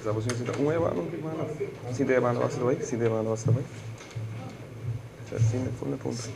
Sa bo sinta un eba un banda. Sinta e banda basta bai, sinta e banda basta bai. Sa sinta punta punta.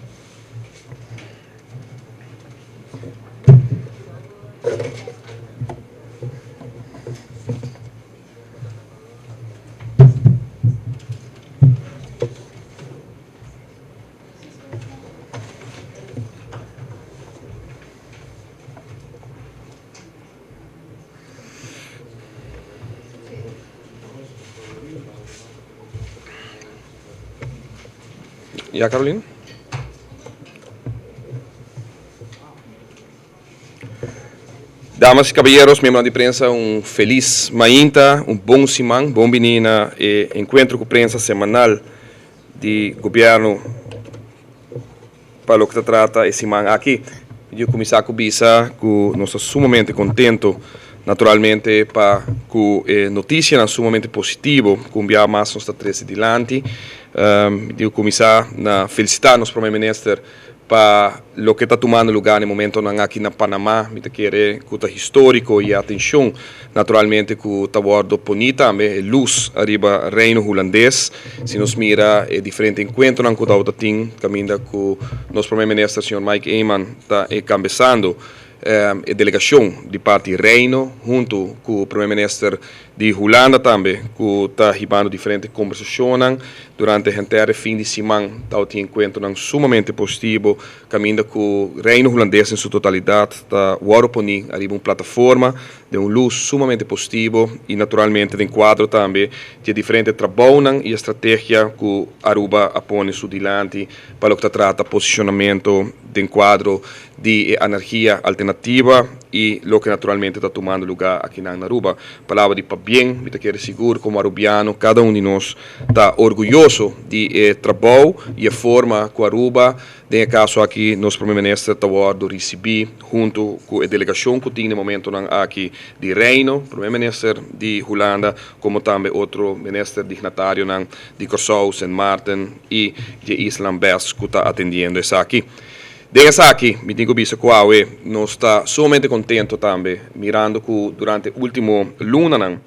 Ya, Carolina? Damas y caballeros, miembronan di prensa, un feliz mainta, un bon siman, bon bini na e encuentro cu prensa semanal di gobierno pa loke ta trata e siman aki. Mi di cuminsa cu bisa cu nos ta sumamente contento naturalmente pa cu e noticianan sumamente positivo cu un bia mas nos ta trece dilanti. Mi di cuminsa na felicita nos Prome Minister Pa loke ta tumando lugá na e momentonan aki na Panamá, mi ta kere ku ta históriko i e atenshon naturalmente ku ta wòrdu poní tambe, e lus ariba Reino Hulandes. Si nos mira e diferente enkuentronan ku tabata tin kaminda ku nos Prome Minister señor Mike Eman ta enkabesando e delegashon di parti Reino huntu ku Prome Minister di Hulanda tambe ku ta hibando diferente kombersashonnan durante henter e fin di siman. Tabatin enkuentronan sumamente positivo kaminda ku Reino Hulandes den su totalidat ta wòrdu poní ariba un plataforma den un lus sumamente positivo i naturalmente den kuadro tambe di e diferente trabounan i e strategia ku Aruba a pone su dilanti pa loke ta trata posishonamentu den kuadro di e energia alternativa i loke naturalmente ta tumando lugá akinan na Aruba. Palabra di pabien, mi ta kere sigur komo arubiano kada un di nos ta orguyoso di e trabou i e forma ku Aruba, den e kaso aki nos Prome Minister ta wòrdu risibí huntu ku e delegashon ku tin na e momentonan aki di Reino, Prome Minister di Hulanda komo tambe otro minister dignatarionan di Kòrsou, Sint Maarten i di e islanan bes ku ta atendiendo esaki. Den esaki mi tin ku bisa ku awe nos ta sumamente kontento tambe mirando ku durante ultimo lunanan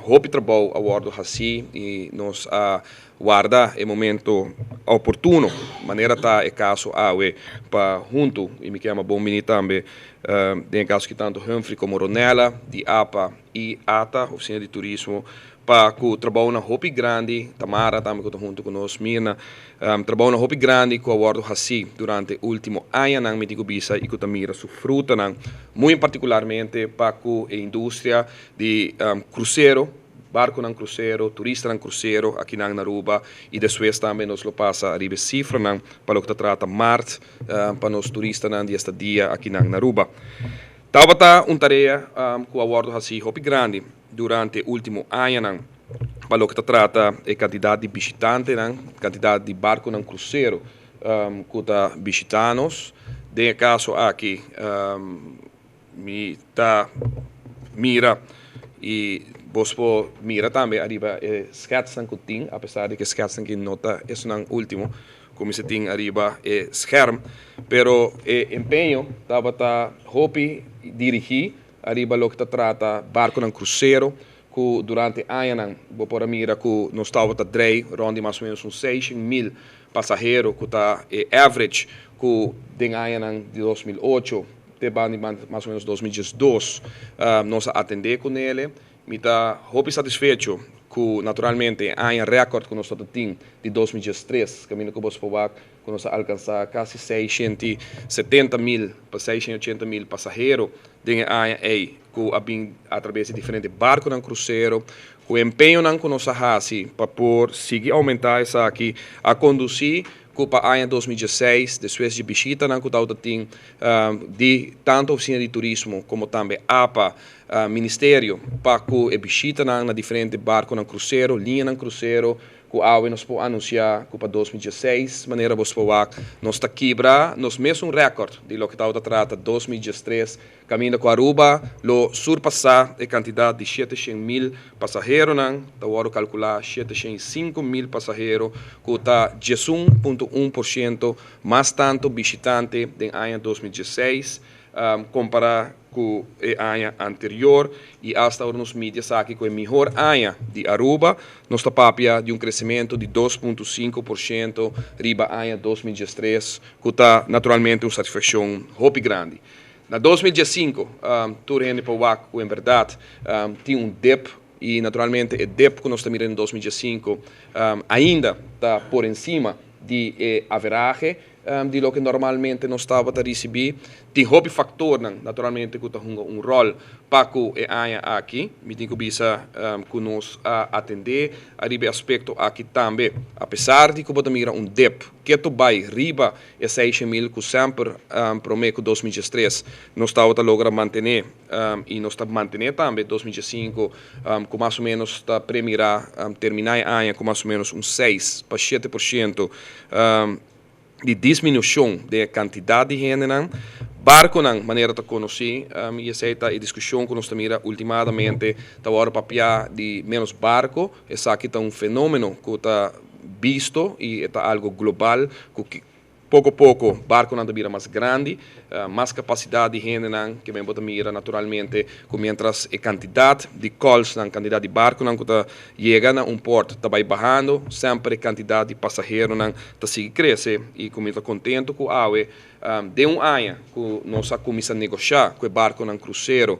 hopi trabou a wòrdu hasí i nos a warda e momento oportuno manera ta e kaso awe pa huntu i mi ke yama bon bini tambe den e kaso aki tantu Humphrey komo Ronella di apa i ata, Ofisina di Turismo, pa ku trabounan hopi grandi, Tamara tambe ku ta huntu ku nos, Mirna, trabounan hopi grandi ku a wòrdu hasí durante último añanan mi tin ku bisa i ku ta mira su frutanan, muy en partikularmente pa ku e industria di krusero, barkunan krusero, turistanan krusero akinan na Aruba i despues tambe nos lo pasa ariba e sifranan pa loke ta trata mart pa nos turistanan di estadia akinan na Aruba. Tabata un tarea ku a wòrdu hasí hopi grandi durante último añanan pa loke ta trata e kantidat di bishitantenan, kantidat di barkunan krusero ku ta bishitá nos. Den e kaso aki mi ta mira i bos por mira tambe ariba e skètsnan ku tin, apesar di ku e skètsnan aki no ta esunnan último. Ku mester tin ariba e scherm, pero e empeño tabata hopi dirigí ariba loke ta trata barkunan krusero ku durante añanan bo por a mira ku nos tabata drei rònt di mas o ménos un 600.000 pasahero ku ta e average ku den añanan di 2008 te banda di mas o ménos 2012 nos a atendé kunele. Mi ta hopi satisfecho ku naturalmente e aña rèkòrt ku nos ta tin di 2013, kaminda ku bos por wak ku nos a alkansá kasi 670.000 pa 680.000 pasahero den e aña ei ku a bin atrabes di diferente barkunan krusero. Ku e empeñonan ku nos a hasi pa por sigui oumentá esaki a kondusí ku pa aña 2016 despues di bishitanan ku tabata tin di tantu Ofisina di Turismo komo tambe apa, Ministerio pa ku e bishitanan na diferente barkonan krusero, liñanan krusero ku awe nos por anunsiá ku pa 2016, manera bos por wak, nos ta kibra nos mesun rèkòrt di loke tabata trata 2013, kaminda ku Aruba lo surpasá e kantidat di 700.000 pasaheronan, ta wòrdu kalkulá 705.000 pasahero, ku ta 11.1% mas tantu bishitante den aña 2016 kompará. Cu e aña anterior y hasta ora nos midi esaki cu e mihor aña di Aruba, nos ta papia di un crecemento di 2.5% riba aña 2013, cu ta naturalmente un satisfaccion hopi grandi. Na 2015, tur hende por wak cu en berdad tin un dip y naturalmente e dip cu nos ta mira den 2015 ainda ta por encima di e averahe di loke normalmente nos tabata ricibi. Tin hopi factornan naturalmente cu ta hunga un rol pa cu e aña aki. Mi tin cu bisa cu nos a atende ariba e aspecto aki tambe. Apesar di cu bo ta mira un dip keto bay riba e 600,000 cu semper prome cu 2013 nos tabata logra mantene y nos ta mantene tambe 2015 cu mas o menos ta premira termina e aña cu mas o menos un 6 pa 7% di disminucion den e cantidad di hendenan. Barconan, manera ta conoci, y esey ta e discusion cu nos ta mira ultimadamente, ta worde papia di menos barco. Esaki ta un fenomeno cu ta bisto y e ta algo global cu poco poco barconan ta bira mas grandi, mas capacidad di hendenan, ke men bo ta mira naturalmente cu mientras e cantidad di calls-nan, cantidad di barconan cu ta yega na un port ta bay bahando, semper e cantidad di pasaheronan ta sigui crece. Y cu mi ta contento cu awe, den un aña cu nos a cuminsa negosha cu e barconan crucero,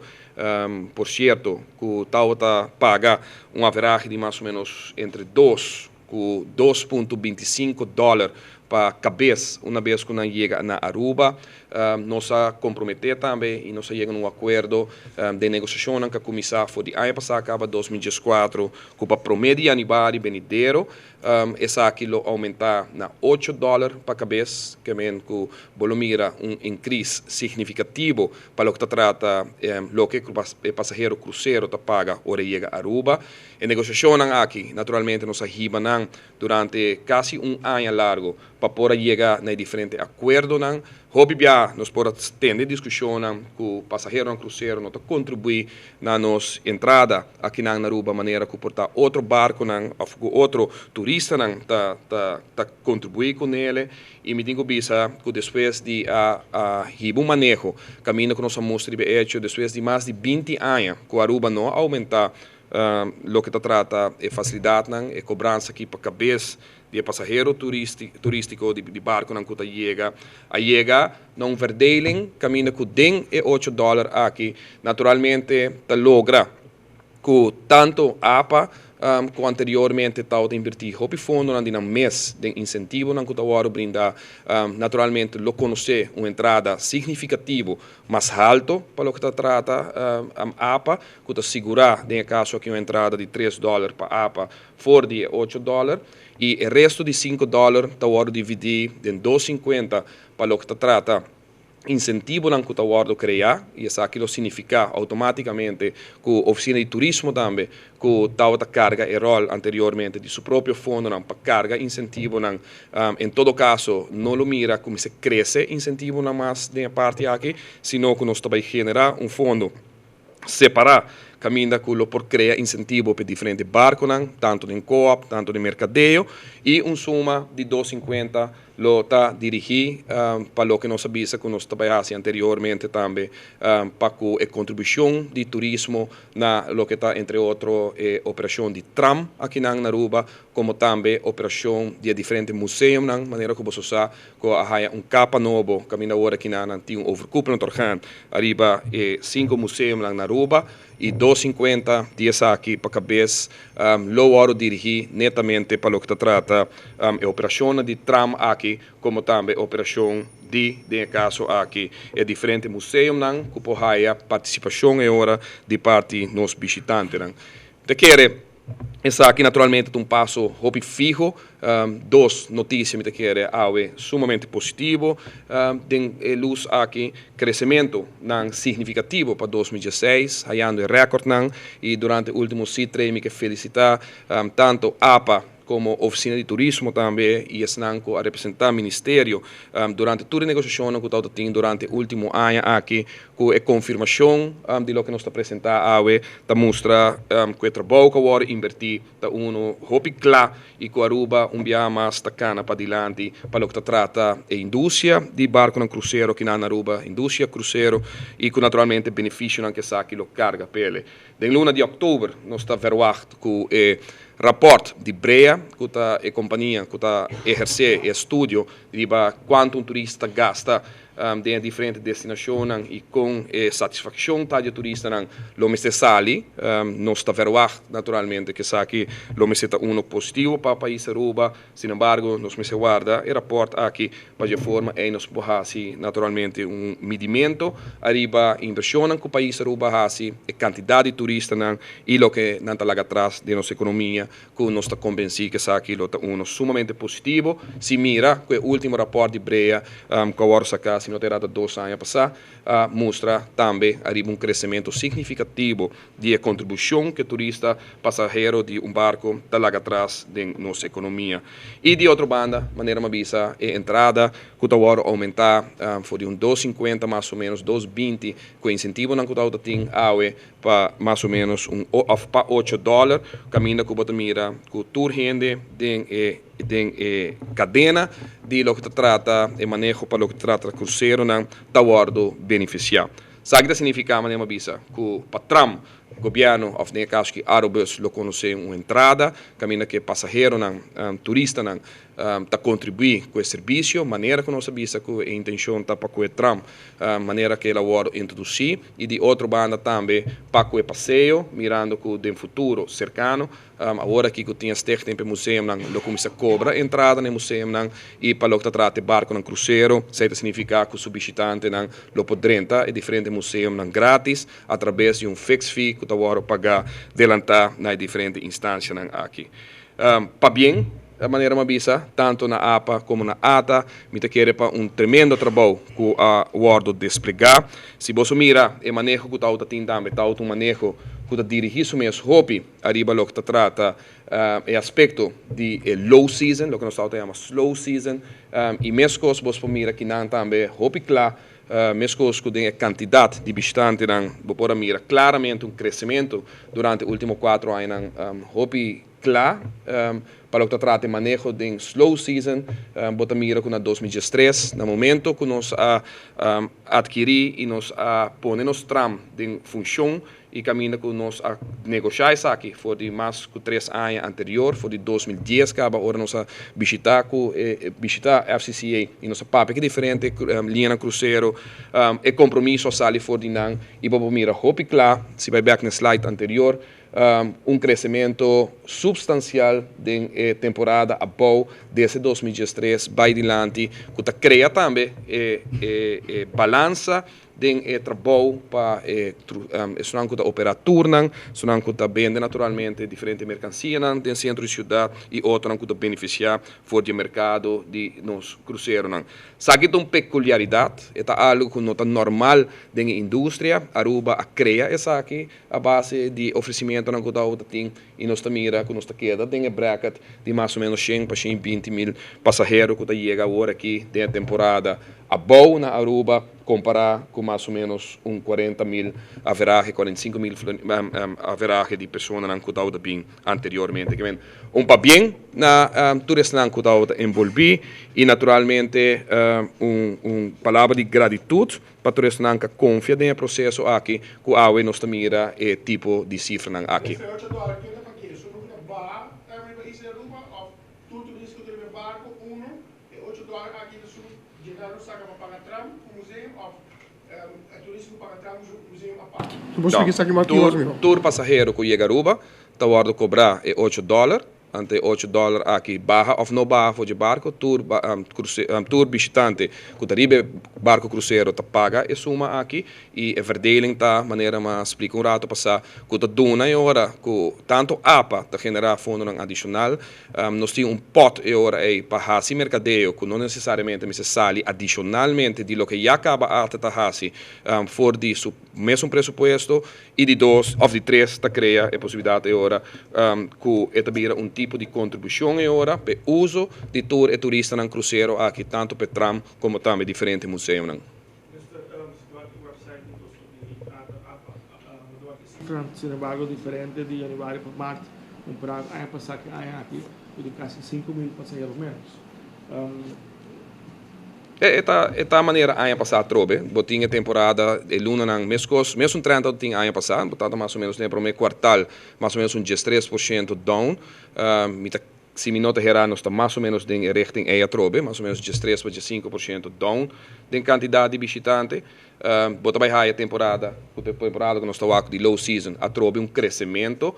por cierto cu tawata paga un averahe di mas o menos entre 2 cu 2.25 dollar pa cabes una bes cu nan yega na Aruba, nos a compromete tambe y nos a yega na un acuerdo den negociacionnan cu a cuminsa for di aña pasa caba 2014 cu pa prome di januari benidero esaki lo aumenta na 8 dollar pa cabes, ke men cu bo lo mira un increase significativo pa loke ta trata loke e pasahero crucero ta paga ora e yega Aruba. E negociacionnan aki naturalmente nos a hiba nan durante casi un aña largo pa por a yega na e diferente acuerdonan. Hopi bia nos por a tende discusionnan cu pasaheronan crucero no ta contribui na nos entrada akinan na Aruba manera cu por ta otro barconan of cu otro turistanan ta ta ta contribui cu nele. Y mi tin cu bisa cu despues di a a hiba un maneho caminda cu nos a mustra riba e hecho despues di mas di 20 aña cu Aruba no a aumenta loke ta trata e facilidadnan, e cobransa aki pa cabes di e pasahero turistico di barconan cu ta yega, a yega na un verdeling caminda cu den e 8 dollar aki naturalmente ta logra cu tanto apa cu anteriormente tabata inverti hopi fondonan di nan mes den incentivonan cu ta wordo brinda, naturalmente lo conoce un entrada significativo mas halto pa loke ta trata apa, cu ta sigura den e caso aki un entrada di 3 dollar pa apa for di e 8 dollar, y e resto di 5 dollar ta wordo dividi den 2.50 pa loke ta trata incentivonan cu ta wordo crea, y esaki lo significa automaticamente cu Oficina di Turismo tambe, cu tabata carga e rol anteriormente di su propio fondonan pa carga incentivonan, en todo caso no lo mira como se crece incentivonan mas den e parti aki, sino cu nos ta bay genera un fondo separa caminda cu lo por crea incentivo pa diferente barconan, tanto den co-op, tanto den mercadeo, y un suma di 2.50 lo ta dirigi pa loke nos a bisa cu nos ta bay haci anteriormente tambe pa cu e contribucion di turismo na loke ta entre otro e operacion di tram akinan na Aruba, como tambe operacion di e diferente museumnan, manera cu boso sa cu a haya un capa nobo caminda awor akinan nan tin un overkoepelend orgaan ariba e 5 museumnan na Aruba, y 2.50 di esaki pa cabes lo wordo dirigi netamente pa loke ta trata e operacionnan di tram aki, como tambe operacion di, den e caso aki, e diferente museumnan cu por haya participacion e ora di parti nos bishitantenan. Ta kere esaki naturalmente ta un paso hopi fiho. Dos noticia mi ta kere awe sumamente positivo den e luz aki: crecemento nan significativo pa 2016, hayando e recordnan, y durante ultimo C3 mi ke felicita tanto APA komo Ofisina di Turismo tambe i esnan ku a representá Ministerio durante tur e negosiashonnan ku tabata tin durante e último aña aki, ku e konfirmashon di loke nos ta presentá awe ta mustra ku e trabou ku a wòrdu inbertí ta unu hopi kla i ku Aruba un biaha mas ta kana padilanti pa loke ta trata e industria di barkunan krusero kinan na Aruba, industria krusero, i ku naturalmente benefisionan ku esaki lo karga p'ele. Den luna di òktober nos ta verwagt ku e rapòrt di Brea, ku ta e kompania ku ta ehersé e estudio riba kuantu un turista ta gasta den e diferente destinashonnan i kon e satisfakshon ta di e turistanan lo mester sali. Nos ta verwagt naturalmente ku esaki lo mester ta uno positivo pa pais Aruba. Sin embargo, nos mester warda e rapòrt aki pa dje forma ei nos por hasi naturalmente un midimento ariba invershonnan ku pais Aruba a hasi, e kantidat di turistanan i loke nan ta laga atras den nos ekonomia, ku nos ta kombensí ku esaki lo ta uno sumamente positivo. Si mira ku e último rapòrt di Brea ku a wòrdu saká, si no ta erá ta dos aña pasá, a mustra tambe ariba un kresementu signifikativo di e kontribushon ku e turista pasahero di un barko ta laga atras den nos ekonomia. I di otro banda, manera mi a bisa, e entrada ku ta wòrdu oumentá for di un dos sinkuenta mas o ménos dos binti ku e insentivonan ku ta tin awe pa mas o ménos un òf pa ocho dòler, kaminda ku bo ta mira ku tur hende den e den e kadena di loke ta trata e maneho pa loke ta trata kruseronan ta wòrdu benefisiá. Esaki ta signifiká, manera mi a bisa, ku pa tram, gobièrnu òf den e kaso aki Arubus lo konosé un entrada kaminda ku e pasaheronan, turistanan, ta kontribuí ku e servisio, manera ku nos a bisa ku e intenshon ta pa ku e tram manera ku el a wòrdu introdusí i di otro banda tambe pa ku e paseo, mirando ku den futuro serkano Awor aki ku tin e stichting pa e museumnan lo kuminsá kobra entrada na e museumnan i pa loke ta trata e barkunan krusero, esei ta signifiká ku su bishitantenan lo por drenta e diferente museumnan gratis atrabes di un fix fee ku ta wòrdu pagá delantá na e diferente instansianan aki. Pabien, manera mi a bisa, tantu na apa komo na ata, mi ta kere pa un tremendo trabou ku a wòrdu desplegá. Si boso mira e maneho ku tawata tin tambe, tawata un maneho ku ta dirigí su mes hopi ariba loke ta trata e aspekto di e low season, loke nos tawata yama slow season, i meskos bos por mira kinan tambe hopi kla, meskos ku den e kantidat di bishitantenan bo por a mira klaramente un kresementu durante ultimo kuatro añanan hopi kla. Pa loke ta trata e maneho den slow season, bo ta mira ku na 2013, na momento ku nos a atkirí i nos a pone nos tram den funshon i kaminda ku nos a negoshá esaki for di mas ku 3 aña anterior, for di 2010 kaba ora nos a bishitá ku bishitá FCCA i nos a papia ku diferente liñanan krusero, e kompromiso a sali for di nan i bo por mira hopi kla, si bai bèk na e slide anterior, Un kresementu supstansial den e temporada abou desde 2013 bai dilanti ku ta krea tambe e e balansa den e trabou pa e esunnan ku ta operá turnan, esunnan ku ta bende naturalmente diferente merkansianan den sentro di siudat i otronan ku ta benefisiá for di e merkado di nos kruseronan. Esaki ta un pekuliaridat, e ta algu ku no ta normal den e industria. Aruba a krea esaki A base di ofresimentonan ku ta tin i nos ta mira ku nos ta keda den e bracket di mas o menos 100 pa 120 mil pasahero ku ta yega awor aki den e temporada abou na Aruba kompará ku mas o menos un 40 mil averahe, 45 mil averahe di personanan ku tabata bin anteriormente. Ke men un pabien na tur esnan ku tabata enbolbí i naturalmente un palabra di gratitut Pa tur esnan ka konfia den e proseso aki ku awe nos ta mira e tipo di sifranan aki. Esei ocho dòler ken ta pakié? Solo ku ta baha riba isla di Aruba òf tur turista ku ta riba e barko unu e ocho dòler aki ta su djenar lo saka pa paga tram ku museum òf e turista ku paga tram ku museum apart? No, tur pasahero ku yega Aruba ta wòrdu kobrá e ocho dòler. Ante e ocho dòler aki baha òf no baha for dje barko, tur tur bishitante ku ta riba e barko krusero ta paga e suma aki i e verdeling ta manera mi a splika un rato pasá ku ta duna e ora ku tantu apa ta generá fondonan adishonal. Nos tin un pòt e ora ei pa hasi merkadeo ku no nesesariamente mester sali adishonalmente di loke ya kaba arte ta hasi for di su mesun presupuesto. I di dos òf di tres ta krea e posibilidat e ora ku e ta bira un tipo di kontribushon e ora pa uso di tur e turistanan krusero aki, tantu pa tram komo tambe diferente museonan. Sin embargo, diferente di yanüari pa mart, kompará ku aña pasá ku aña aki, ku tin kasi 5000 pasahero ménos. E ta manera aña pasá trobe, bo tin e temporada e lunanan meskos, mesun trend tin aña pasá, bo ta mas o ménos den promé kuartal, mas o ménos un 13% down. Mi ta, si mi no ta hera, nos ta mas o ménos den richting ei atrobe, mas o ménos 13 pa 5% down den kantidat di bishitante. Bo ta bai haya temporada, ku temporada ku nos ta wak di low season, atrobe un kresementu,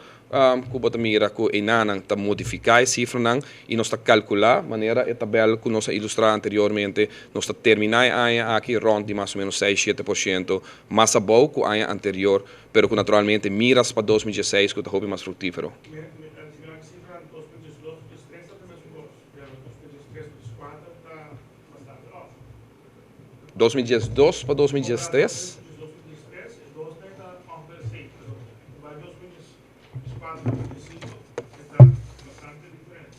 ku bo ta mira ku einan ta modifiká e sifranan i nos ta kalkulá, manera e tabèl ku nos a ilustrá anteriormente, nos ta terminá e aña aki rònt di mas o ménos 6, 7% mas abou ku aña anterior, pero ku naturalmente miras pa 2016 ku ta hopi mas fruktífero. Sifra 2012, 2013 ta mesun kos, pero 2013, 2014 ta bastante off. 2012 pa 2013? 2013, 2013 ta ongeveer 6, pero pa 2014, 2015 ta bastante diferente.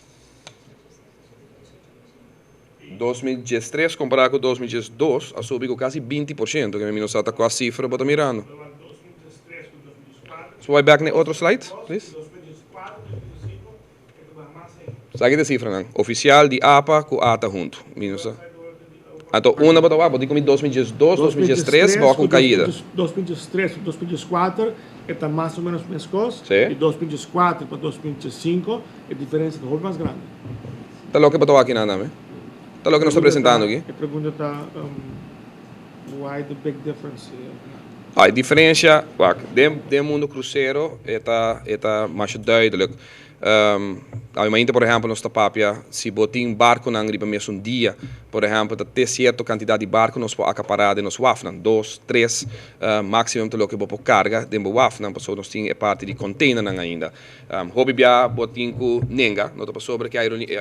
2013 kompará ku 2012 a subi ku kasi 20%, ku mi no sa kua sifra bo ta mirando. 2013 ku 2014. So, bai back na otro slide, please. 2014, 2015 ta mas ei. Sabi e sifranan? Ofisial di APA ku ATA huntu. Mi no sa. Anto, una bo ta wak, bo di ku mi 2012, 2013, bo ku kaida. 2013, 2014 ta mas o ménos meskos. I 2014 pa 2005 e diferensia ta mas grandi. Ta loke bo ta wak aki na name? Ta loke nos ta presentando aki? E pregunta ta why the big difference? Ah, e diferensia, wak, den mundu krusero e ta mas duidelijk. Ainda, por ehèmpel, nos ta papia, si bo tin barkonan riba mesun dia, por ehèmpel, ta tin sierto kantidat di barko nos por akapará den nos wafnan, dos, tres, máksimo te loke bo por karga den bo wafnan, pasobra nos tin e parti di containernan ainda. Hopi bia bo tin ku nenga, no ta pasobra ku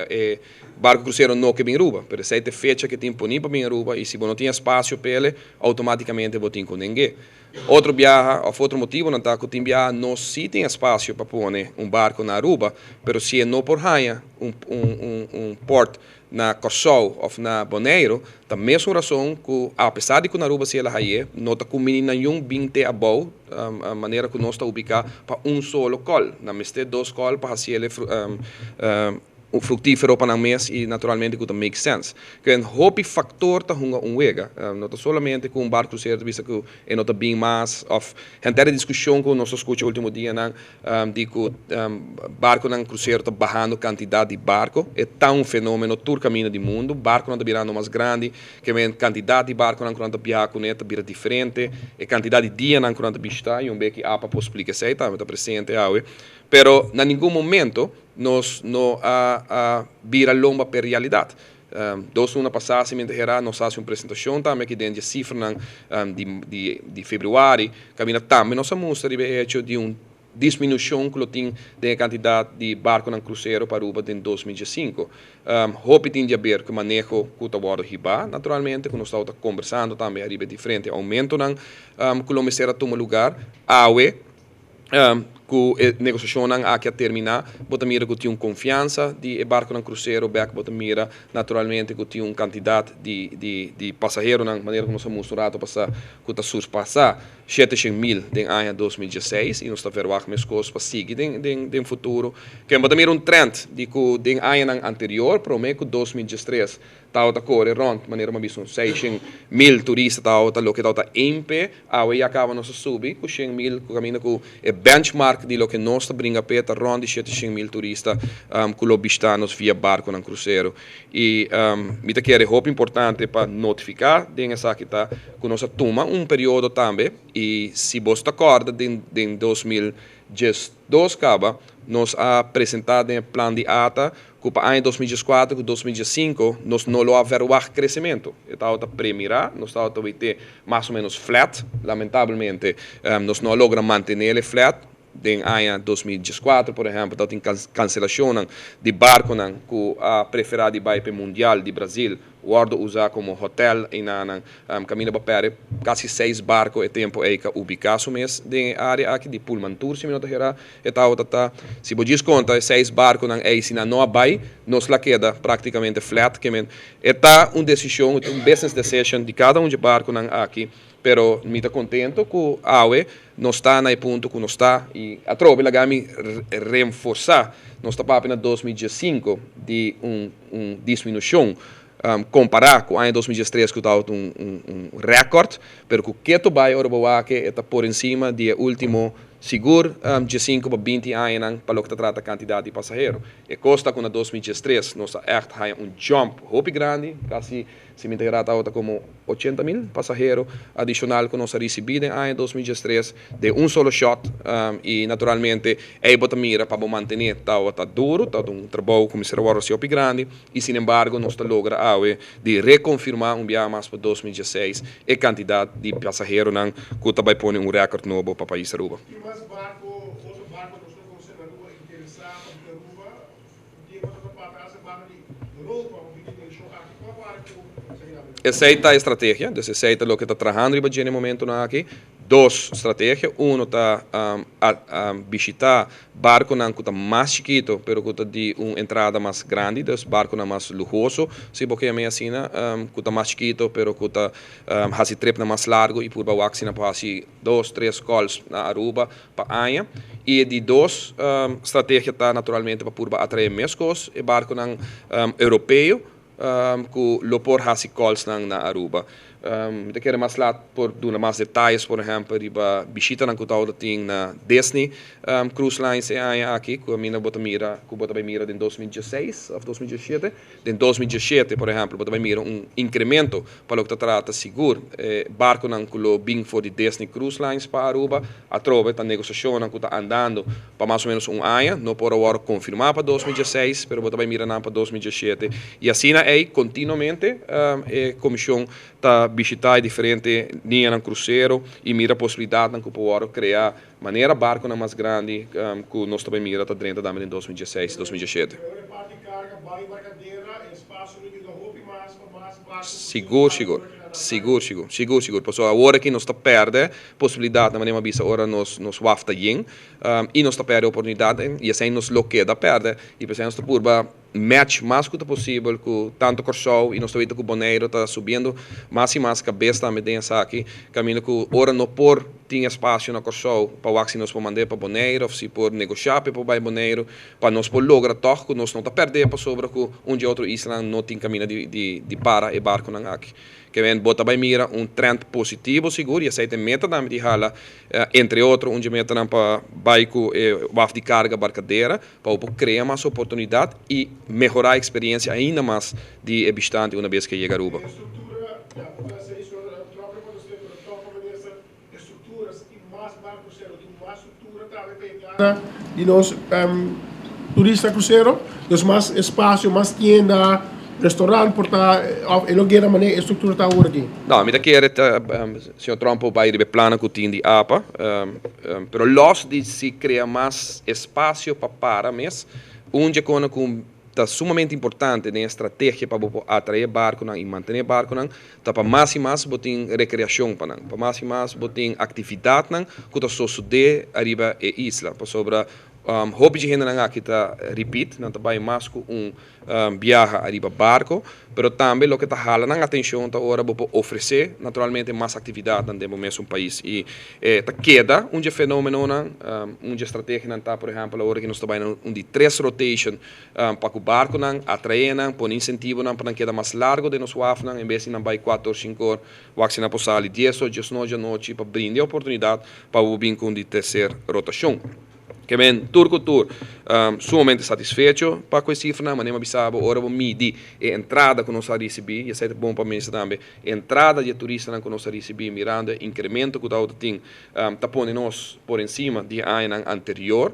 e barko krusero no ke bin Aruba, pero esei ta fecha ku tin poní pa bin Aruba i si bo no tin espasio p'e, outomátikamente bo tin ku neng'é. Otro biaha, òf otro motibu nan ta ku tin biaha no si tin espasio pa pone un barko na Aruba, pero si no por haña un port na Kòrsou òf na Boneiru, ta mesun rason ku apesar di ku na Aruba si el a hañ'é, no ta kumbiní ningun 20 abou, manera ku nos ta ubiká pa un solo call. Nan mester dos call pa hasi un fruktífero pa nan mes i naturalmente ku ta make sense. Ku un hopi faktor ta hunga un wega. No ta solamente ku un barko krusero ta bisa ku e no ta bin mas òf henter e diskushon ku nos a skucha último dianan di ku barkonan krusero ta bahando kantidat di barko. E ta un fenómeno tur kaminda di mundu. Barkonan ta birando mas grandi, ke men kantidat di barkonan ku nan ta biaha kuné ta bira diferente, e kantidat di dianan ku nan ta bishitá, i un beki APA por splika esei, tambe ta presente awe. Pero na ningun momento nos no a bira lomba pa realidat. 2 luna pasá, si mi n' ta hera, nos a hasi un presentashon tambe aki den sifranan di febrüari, kaminda tambe nos a mustra riba e hecho di un disminushon ku lo tin den kantidat di barkonan krusero pa Aruba den 2005. Hopi tin di haber ku maneho ku ta wòrdu hibá, naturalmente, ku nos ta kombersando tambe riba diferente oumentonan ku lo mester a tuma lugá. Awe, ku e negosiashonnan aki a terminá, bo ta mira ku tin un konfiansa di e barkonan krusero bèk, bo ta mira naturalmente ku tin un kantidat di pasaheronan, manera ku nos a mustra un ratu pasá, ku ta surpasá 700.000 den aña 2016 i nos ta verwacht meskos pa sigui den futuro. Ke bo ta mira un trend di ku den añanan anterior, promé ku 2013, tabata kore rònt, manera m'a bisa, un 600.000 turista tabata loke tabata MP, awe ya kaba nos a subi ku 100.000, ku kaminda ku e benchmark di loke nos ta bringa p'e ta rònt di 700.000 turista ku lo bishitá nos via barkonan krusero. I mi ta kere hopi importante pa notifiká den esaki ta ku nos a tuma un periodo tambe i si bo ta kòrda den 2012 kaba nos a presentá den plan di ATA ku pa aña 2014 ku 2015 nos no lo a verwacht kresementu. E tabata premirá, nos tabata wete mas o ménos flat, lamentablemente nos no a logra mantené flat. Den aña 2014, por ehèmpel, tabatin kanselashon di barkonan ku a preferá di bai pa Mundial di Brasil. wordo usa como hotel einan, caminda bo a perde casi seis barco e tempo ey cu a ubica su mes den e area aki di Pullmantur, si mi no ta hera e tawata ta. Si bo djis conta e seis barconan ey, si nan no a bay, nos la keda practicamente flat. Ke men e ta un decision, e ta un business decision di cada un dje barconan aki, pero mi ta contento cu awe nos ta na e punto cu nos ta y atrobe laga mi renforsa, nos ta papia na 2015 di un disminucion compara cu aña 2013 cu tabata un record, pero cu keto bay ora bo wak e ta por encima di e ultimo sigur 15 pa 20 añanan pa loke ta trata cantidad di pasahero. E cos ta cu na 2013 nos a echt haya un jump hopi grandi, casi, si mi ta hera, tabata como 80 mil pasahero adicional cu nos a ricibi den aña 2013 den un solo shot, y naturalmente ey bo ta mira pa bo mantene tabata duro, tabata un trabou cu mester a wordo hopi grandi y sin embargo nos ta logra awe di reconfirma un biaha mas pa 2016 e cantidad di pasaheronan cu ta bay pone un record nobo pa pais Aruba. Tin mas barco, otro barco nos no conoce na Aruba interesa pa Aruba? Tin otro parte hace barco di Europa of di direccion aki? Cual barco Esey ta e estrategia, dus esey ta loke ta trahando riba dje na e momentonan aki. Dos estrategia: uno ta bishita barconan cu ta mas chikito, pero cu ta di un entrada mas grandi, dus barconan mas luhoso, si bo kier yama asina, cu ta mas chikito, pero cu ta haci tripnan mas largo y purba wak si nan por haci dos, tres calls na Aruba pa aña. Y di dos estrategia ta naturalmente pa purba atrae mescos e barconan europeo cu lo por haci calls nan na Aruba. Mi ta kere mas laat por duna mas detaye, por ehempel, riba bishitanan cu ta tin na Disney Cruise Lines e aña aki, cu ami bo ta mira, cu bo ta bay mira den 2016 of 2017. Den 2017, por ehempel, bo ta bay mira un incremento pa loke ta trata sigur barconan cu lo bin for di Disney Cruise Lines pa Aruba. Atrobe ta negociacionnan cu ta andando pa mas o menos un aña, no por awor confirma pa 2016, pero bo ta bay mira nan pa 2017. Y asina ey continuamente e comision ta bishita diferente liñanan crucero y mira posibilidadnan cu por crea manera barconan mas grandi cu nos ta bay mira ta drenta tambe den 2016, 2017. Sigur, sigur. Sigur, sigur. Sigur, sigur. Paso awor aki nos ta perde posibilidad na manera bisa ora nos waf ta yen y nos ta perde oportunidad y asina nos lo keda perde y pesey nos ta purba match mas cu ta posibel cu tanto Corsou y nos ta weta cu Bonaire ta subiendo mas y mas cabes tambe den esaki, caminda cu ora no por tin espacio na Corsou pa wak si nos por manda pa Bonaire of si por negocia pa bay Bonaire pa nos por logra toch cu nos no ta perde pasobra cu un di otro isla no tin caminda di para e barconan aki. Ke men bo ta bay mira un trend positivo sigur y esey ta e meta tambe di hala, entre otro, un di metanan pa bay cu e waf di carga Barcadera pa por crea mas oportunidad y mehora e experiencia ainda mas di e bishitante una bes cu yega Aruba. Estructura, ja, estructura, tin mas barco crucero, tin mas estructura tambe pa yega di nos turista crucero, dus mas espacio, mas tienda, restaurant por ta, of e lo gera manera e structura ta awor aki? No, mi ta kere, señor Tromp bay riba e plano cu tin di APA, pero los di si crea mas espacio pa para mes, un dje cona cu ta sumamente importante den estrategia pa bo atrae barconan y mantene barconan, ta pa mas y mas bo tin recreacion pa nan, pa mas y mas bo tin actividadnan cu ta sosode ariba e isla, pasobra hopi di hendenan aki ta repeat, nan ta bay mas cu un biaha ariba barco, pero tambe loke ta hala nan atencion ta ora bo por ofrece naturalmente mas actividadnan den bo mes un pais y ta keda un dje fenomenonan, un dje estrategianan ta, por ehempel, awor cu nos ta bay na un di tres rotation pa cu barconan, atrae nan, pone incentivonan pa nan keda mas largo den nos wafnan, en bes di nan bay 4 or, 5 or, wak si nan por sali 10 or, 10 anochi pa brinda oportunidad pa bo bin cu un di tercer rotacion. Ke men tur cu tur sumamente satisfecho pa cu e cifranan, manera mi a bisa bo, ora bo midi e entrada cu nos a ricibi, y esey ta bon pa mesa tambe, entrada di turistanan cu nos a ricibi mirando e incremento cu ta tin, ta pone nos por encima di añanan anterior,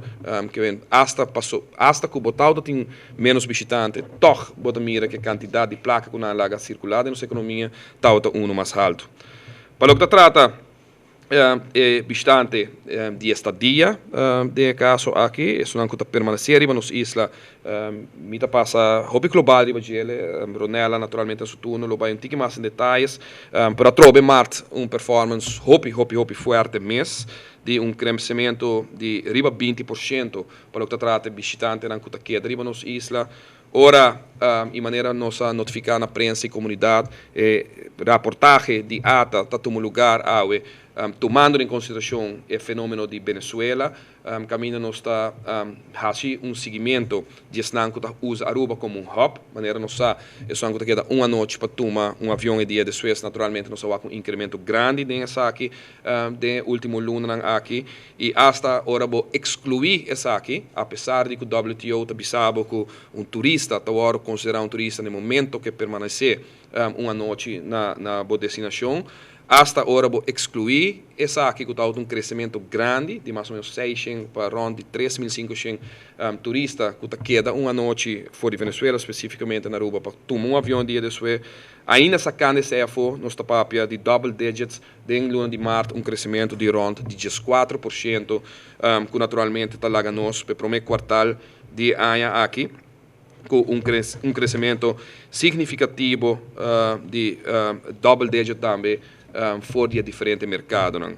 ke men hasta paso, hasta cu bo ta tin menos bishitante, toch bo ta mira cu e cantidad di placa cu nan laga circula den nos economia ta uno mas halto. Pa loke ta trata E bishitante di estadia, den e caso aki, esunnan cu ta permanece riba nos isla, mi ta pasa hopi global riba djele. Ronella naturalmente na su turno lo bay un tiki mas en detayes, pero atrobe maart un performance hopi, hopi, hopi fuerte mes, di un crecemento di riba 20% pa loke ta trata e bishitantenan cu ta keda riba nos isla. Ora y manera nos a notifica na prensa y comunidad, e raportahe di ATA ta tuma lugar awe tumando den consideracion e fenomeno di Venezuela, caminda nos ta haci un siguimiento di esnan cu ta usa Aruba como un hub. Manera nos sa, esnan cu ta keda un anochi pa tuma un avion e dia despues, naturalmente nos a wak un incremento grandi den esaki den e ultimo lunanan aki. Y hasta ora bo exclui esaki, a pesar di cu WTO ta bisa bo cu un turista ta wordo considera un turista na e momento cu e permanece un anochi na bo destinacion, hasta ora bo exclui esaki cu ta un crecemento grandi di mas o menos 600 pa rond di 3500 turista cu ta keda un anochi for di Venezuela, specificamente na Aruba, pa tuma un avion dia despues, ainda sacando esey afo, nos ta papia di double digits den luna di maart, un crecemento di rond di 14%, cu naturalmente ta laga nos pe prome kwartaal di aña aki cu un crecemento significativo di double digit tambe for di diferente mercadonan.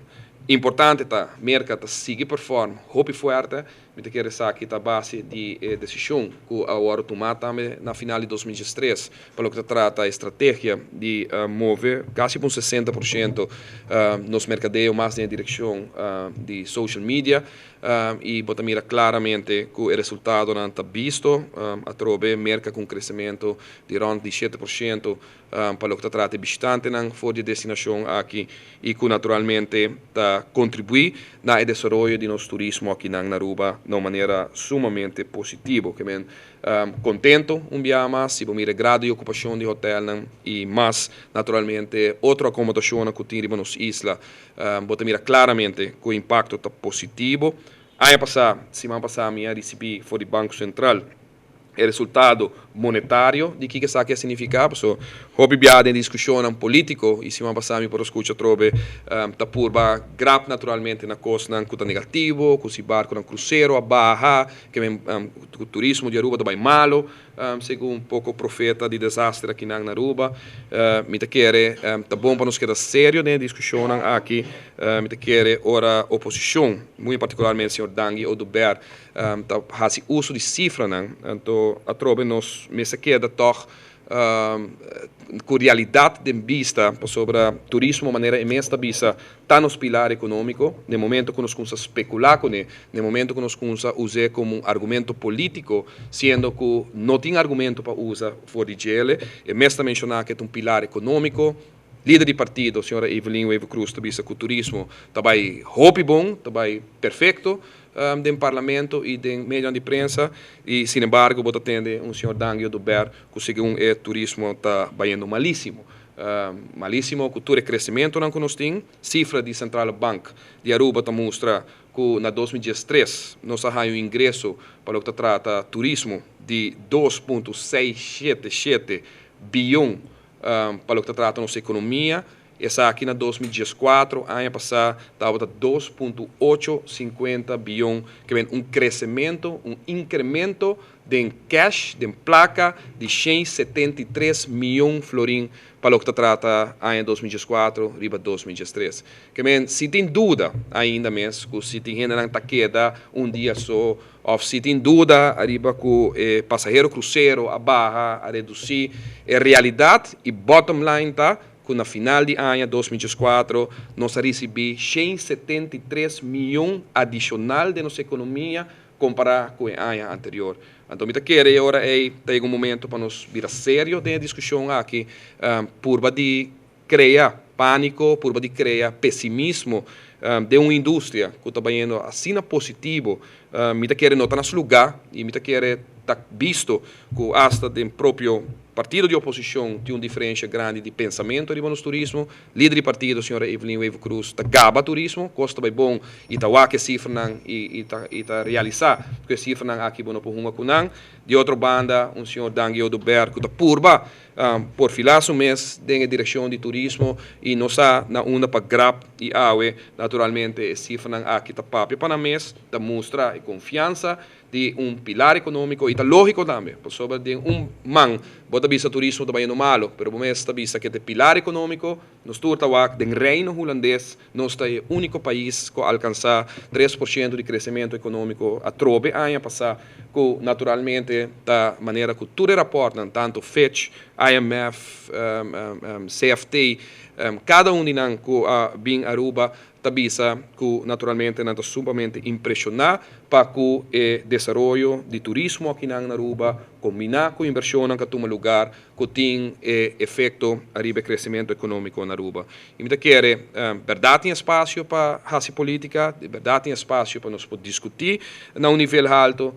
Importante ta, Merca ta sigui perform hopi fuerte. Mi ta kere esaki ta base di e decision cu a wordo tuma tambe na final di 2013 pa loke ta trata e strategia di move casi pa un 60% nos mercadeo mas den direccion di social media, y bo ta mira claramente cu e resultadonan ta bisto. Atrobe Merca cu un crecemento di rond di 7% pa loke ta trata e bishitantenan for di e destinacion aki y cu naturalmente ta contribui na e desaroyo di nos turismo aki na Aruba na un manera sumamente positivo. Ke men contento un biaha mas si bo mira e grado di ocupacion di hotelnan y mas naturalmente otro acomodacionnan cu tin riba nos isla, bo ta mira claramente cu e impacto ta positivo. Aña pasa, siman pasa, mi a ricibi for di Banco Central e resultado monetario di kico esaki a significa, paso hopi biaha den discusionnan politico, y siman pasa mi por a scucha atrobe ta purba grap naturalmente na cosnan cu ta negativo, cu si barconan crucero a baha, ke men cu turismo di Aruba ta bay malo, segun poco profeta di desaster akinan na Aruba. Mi ta kere ta bon pa nos keda serio den e discusionnan aki. Mi ta kere ora oposicion, muy particularmente señor Dangui Oduber, ta haci uso di cifranan, anto atrobe nos mester keda toch cu realidad den bista, pasobra turismo, manera e mes ta bisa, ta nos pilar economico. Den momento cu nos cuminsa specula cune, den momento cu nos cuminsa use como un argumento politico, siendo cu no tin argumento pa usa for di djele, e mes ta menciona cu e ta un pilar economico. Lider di partido, señora Evelyn Wever-Croes, ta bisa cu turismo ta bay hopi bon, ta bay perfecto den parlamento y den medio di prensa, y sin embargo bo ta tende un señor Dangui Oduber cu segun e turismo ta bayendo malísimo. Malísimo cu tur e crecementonan cu nos tin. Cifra di Centrale Bank di Aruba ta mustra cu na 2013 nos a haya un ingreso pa loke ta trata turismo di 2.677 biyon pa loke ta trata nos economia. Esaki na 2014, aña pasa, tabata 2.850 biyon, ke men un crecemento, un incremento den cash, den placa, di 173 miyon florin pa loke ta trata aña 2014 riba 2013. Ke men, si tin duda ainda mes, cu si tin hendenan ta keda un dia so, of si tin duda ariba cu e pasahero crucero a baha, a reduci, e realidad y bottom line ta cu na final di aña 2014 nos a ricibi 173 miyon adicional den nos economia compara cu e aña anterior. Anto mi ta kere e ora ey ta yega un momento pa nos bira serio den e discusion aki. Purba di crea panico, purba di crea pesimismo den un industria cu ta bayendo asina positivo, mi ta kere no ta na su lugar, y mi ta kere ta bisto cu hasta den propio Partido di oposicion tin un diferencia grandi di pensamento riba nos turismo. Lider di partido, señora Evelyn Wever-Croes, ta gaba turismo, cos ta bay bon y ta wak e cifranan y y ta y ta realisa cu e cifranan aki bo no por hunga cu nan. Di otro banda, un señor Dangui Oduber cu ta purba porfila su mes den e direccion di turismo y no sa na unda pa grab y awe, naturalmente e cifranan aki ta papia pa nan mes, ta mustra e confiansa di un pilar economico y ta logico tambe, pasobra den un man bo ta bisa turismo ta bayendo malo, pero bo mes ta bisa ke ta e pilar economico, nos tur ta wak den Reino Hulandes nos ta e unico pais cu a alcansa 3% di crecemento economico atrobe aña pasa, cu naturalmente ta manera cu tur e raportnan, tanto Fitch, IMF, CFT, cada un di nan cu a bin Aruba ta bisa cu naturalmente nan ta sumamente impresiona pa cu e desaroyo di turismo akinan na Aruba combina cu inversionnan cu a tuma lugar cu tin e efecto ariba e crecemento economico na Aruba. Y mi ta kere berdad tin espacio pa haci politica, di berdad tin espacio pa nos por discuti na un nivel halto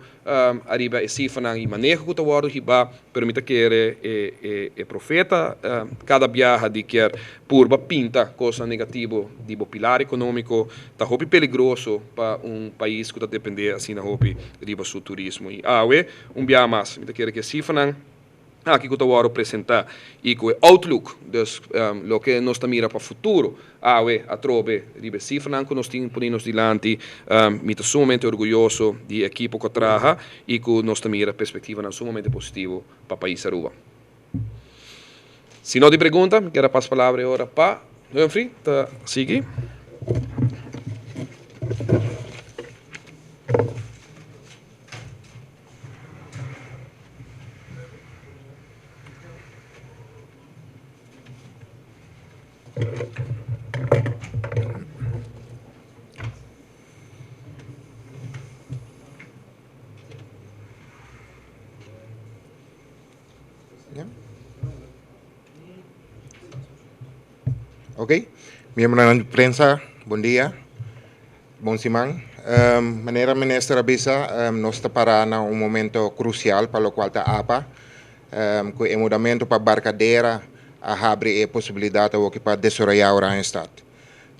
ariba e cifranan y maneho cu ta wordo hiba, pero mi ta kere e profeta cada biaha di kier purba pinta cosnan negativo di bo pilar economico ta hopi peligroso pa un pais cu ta depende asina hopi riba su turismo. Y awe un biaha mas mi ta kere cu e cifranan aki ku ta wòrdu presentá i ku e outlook, dus loke nos ta mira pa futuro awe atrobe riba e sifranan ku nos tin poni nos dilanti, mi ta sumamente orguyoso di e ekipo ku a traha i ku nos ta mira perspektivanan sumamente positivo pa pais Aruba. Si no tin pregunta, mi kier a pas palabra e ora pa Humphrey ta sigui. Ok, miembronan di prensa, bon dia. Bon siman. Manera minister a bisa, nos ta para na un momento crucial pa locual ta apa. Cu e mudamento pa Barcadera a habri e posibilidad awoki pa desaroya Oranjestad.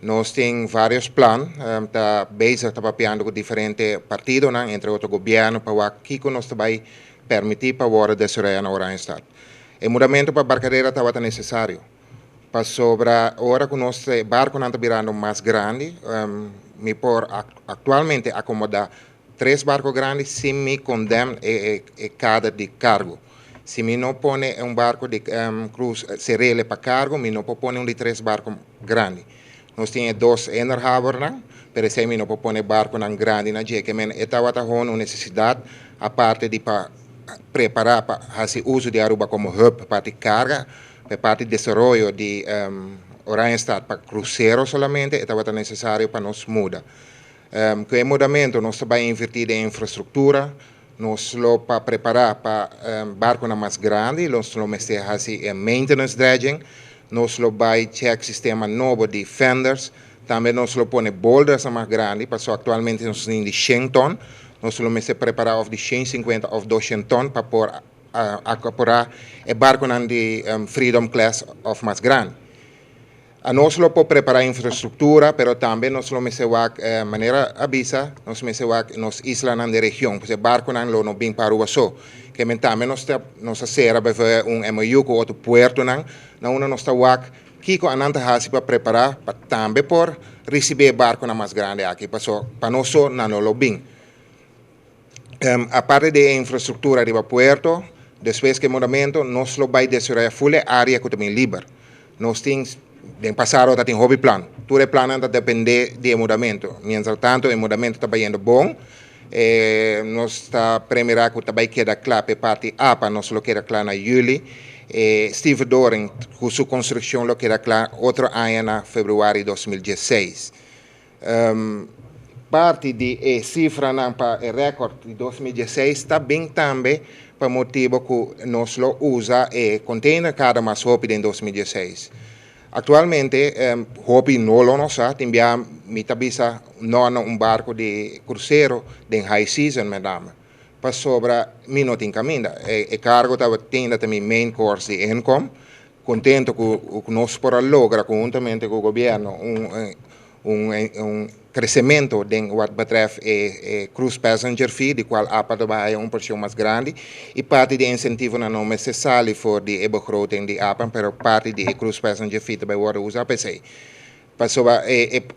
Nos tin varios plan, ta bezig ta papiando cu diferente partidonan, entre otro gobierno, pa wak kico nos ta bay permiti pa worde desaroya na Oranjestad. E mudamento pa Barcadera tabata necesario. Pasobra ora ku nos e barkunan ta birando mas grandi, mi por aktualmente akomodá tres barku grandi sin mi kondem e e kader di kargo. Si mi no pone un barku di krus serele pa kargo, mi no por pone un di tres barku grandi. Nos tin e dos innerhabernan, pero esei mi no por pone barkunan grandi na dje. Ke men e tabata hon un nesesidat aparte di pa prepará pa hasi uso di Aruba komo hub pa di karga. Pa e parti desaroyo di Oranjestad pa krusero solamente e tabata nesesario pa nos muda. Ku e mudamentu nos ta bai invertí den infrastruktura, nos lo pa prepará pa barkunan mas grandi, nos lo mester hasi e maintenance dredging, nos lo bai chèk sistema nobo di fenders, tambe nos lo pone boldersnan mas grandi pasobra aktualmente nos tin di shen tòn, nos lo mester prepará òf di 150 òf 200 tòn pa por a acapará e barconan di Freedom Class of mas grandi. Anos lo por prepará infrastructura, pero tambe nos lo mester wak, manera a bisa, nos mester wak nos islanan den region, pues e barconan lo no bin pa Aruba so. Ke men tambe nos ta nos a sera bv un MOU cu otro puertonan, na unda nos ta wak kico anan ta haci pa prepará pa tambe por ricibi e barconan mas grandi aki, paso pa nos so nan no lo bin. Aparte di e infrastruktura riba puerto, despues ku e mudamentu nos lo bai desaroyá ful e área ku ta bin liber. Nos tin, den pasado ta tin hopi plan. Tur e plannan ta dependé di e mudamentu. Mientras tanto e mudamentu ta bayendo bon, nos ta premirá ku ta bai keda kla pa e parti A pa nos lo keda kla na yüli. E stevedoring ku su konstrukshon lo keda kla otro aña na febrüari 2016. Parti di e sifranan pa e rèkòrt di 2016 ta bin tambe pa motibu ku nos lo usa e konteiner kada mas hopi den 2016. Aktualmente hopi no lo no sa, tin bia mi ta bisa no na un barku di krusero den high season met name. Pasobra mi no tin caminda. E cargo tabatin ta mi main course di income. Contento cu nos por a logra conhuntamente cu gobierno un crecemento den wat betreft e cruise passenger fee, di cual APA ta bay un porcion mas grandi. Y parti di incentivo nan no mester sali for di e begroting di APA, pero parti di e cruise passenger fee ta bay wordo usa pa esey. Pasobra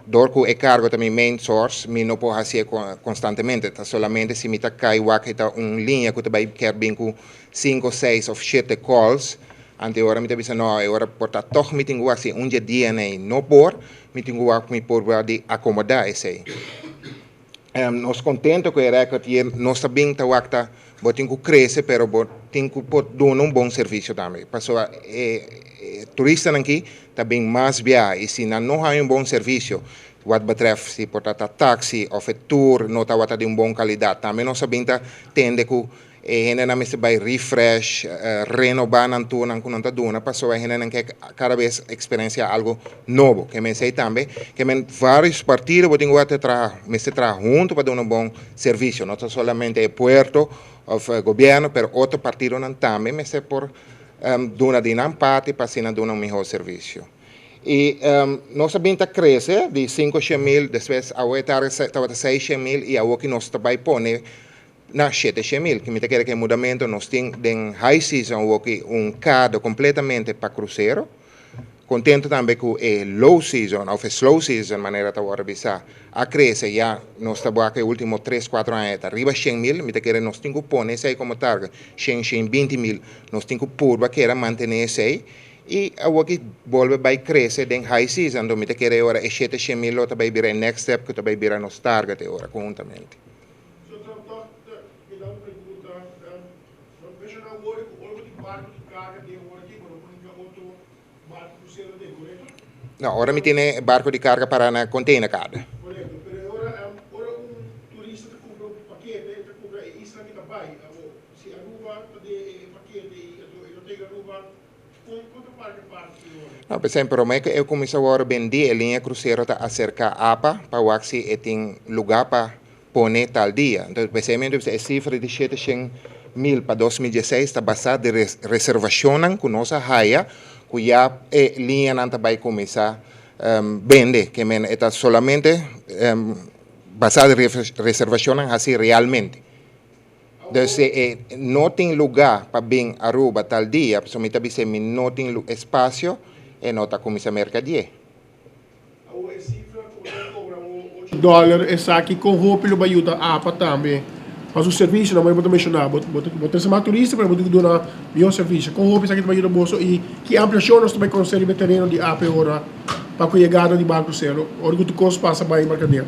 door cu e cargo ta mi main source, mi no por haci'e constantemente. Ta solamente si mi ta cay wak e ta un linea cu ta bay kier bin cu 5, 6 of 7 calls, ante ora mi ta bisa no, e ora por ta toch mi tin cu haci un dje dia nei no por, mi tin cu wak mi por di acomoda esey. Nos contento cu e record y nos ta bin ta wak ta bo tin cu crece, pero bo tin cu por duna un bon servicio tambe. Pasobra e turistanan aki ta bin mas biaha y si nan no haya un bon servicio, wat betreft si por ta taxi of e tour no tabata di un bon calidad. Tambe nos a bin ta tende cu e hendenan mester bay refresh, renoba nan tournan cu nan ta duna, pasobra e hendenan ke cada bes experiencia algo nobo. Ke men esey tambe, ke men varios partido bo tin cu wak traha, mester traha hunto pa duna un bon servicio. No ta solamente e puerto of gobierno, pero otro partidonan tambe mester por duna di nan parti pa asina duna un miho servicio. Y nos a bin ta crece di 500.000, despues awe tabata 600.000 y awo ki nos ta bay pone na 700.000, cu mi ta kere cu e mudamento nos tin den high season awo ki un kado completamente pa crucero. Contento tambe cu e low season of e slow season, manera ta wordo bisa, a crece ya. Nos ta wak e ultimo 3, 4 aña ta riba 100.000. Mi ta kere nos tin cu pone esey como target, 100, 120.000. Nos tin cu purba kera mantene esey y awo ki bolbe bay crece den high season. Anto mi ta kere ora e 700.000 lo ta bay bira e next step cu ta bay bira nos target e ora conhuntamente. So, toch, mi da un pregunta. Menciona awor cu ora di barco di carga den ora aki, pero no otro barco crucero den, correcto? No, ora mi tin barco di carga para na container kade. Correcto, pero ora, ora un turista ta cumpra un pakete, ta cumpra e isla cu ta bay, si Aruba ta den e pakete y no ta Aruba, con ta parke parte di ora? No, por ehempel, prome cu e cuminsa awor bendi e linea crucero ta acerca APA pa wak si e tin lugar pa pone tal dia. Entonces, especialmente e cifra di 700.000 pa 2016 ta basa di reservacionnan cu nos a haya, cu ya e lineanan ta bay cuminsa bende, ke men e ta solamente basa di reservacionnan haci realmente. Dus no tin lugar pa bin Aruba tal dia, so mi ta bisa mi no tin espacio, e no ta cuminsa mercadie. E cifra cu ta cobra $8 esaki con hopi lo ayuda APA tambe pa su servicio, no bo ta menciona, bo ta mas turista, pero bo ta duna mihor servicio. Con hopi esaki ta ayuda boso y ki ampliacion nos ta bay conoce riba e tereno di APA ora pa cu yegada di barco crucero, ora cu tur cos pasa bay mercadeo?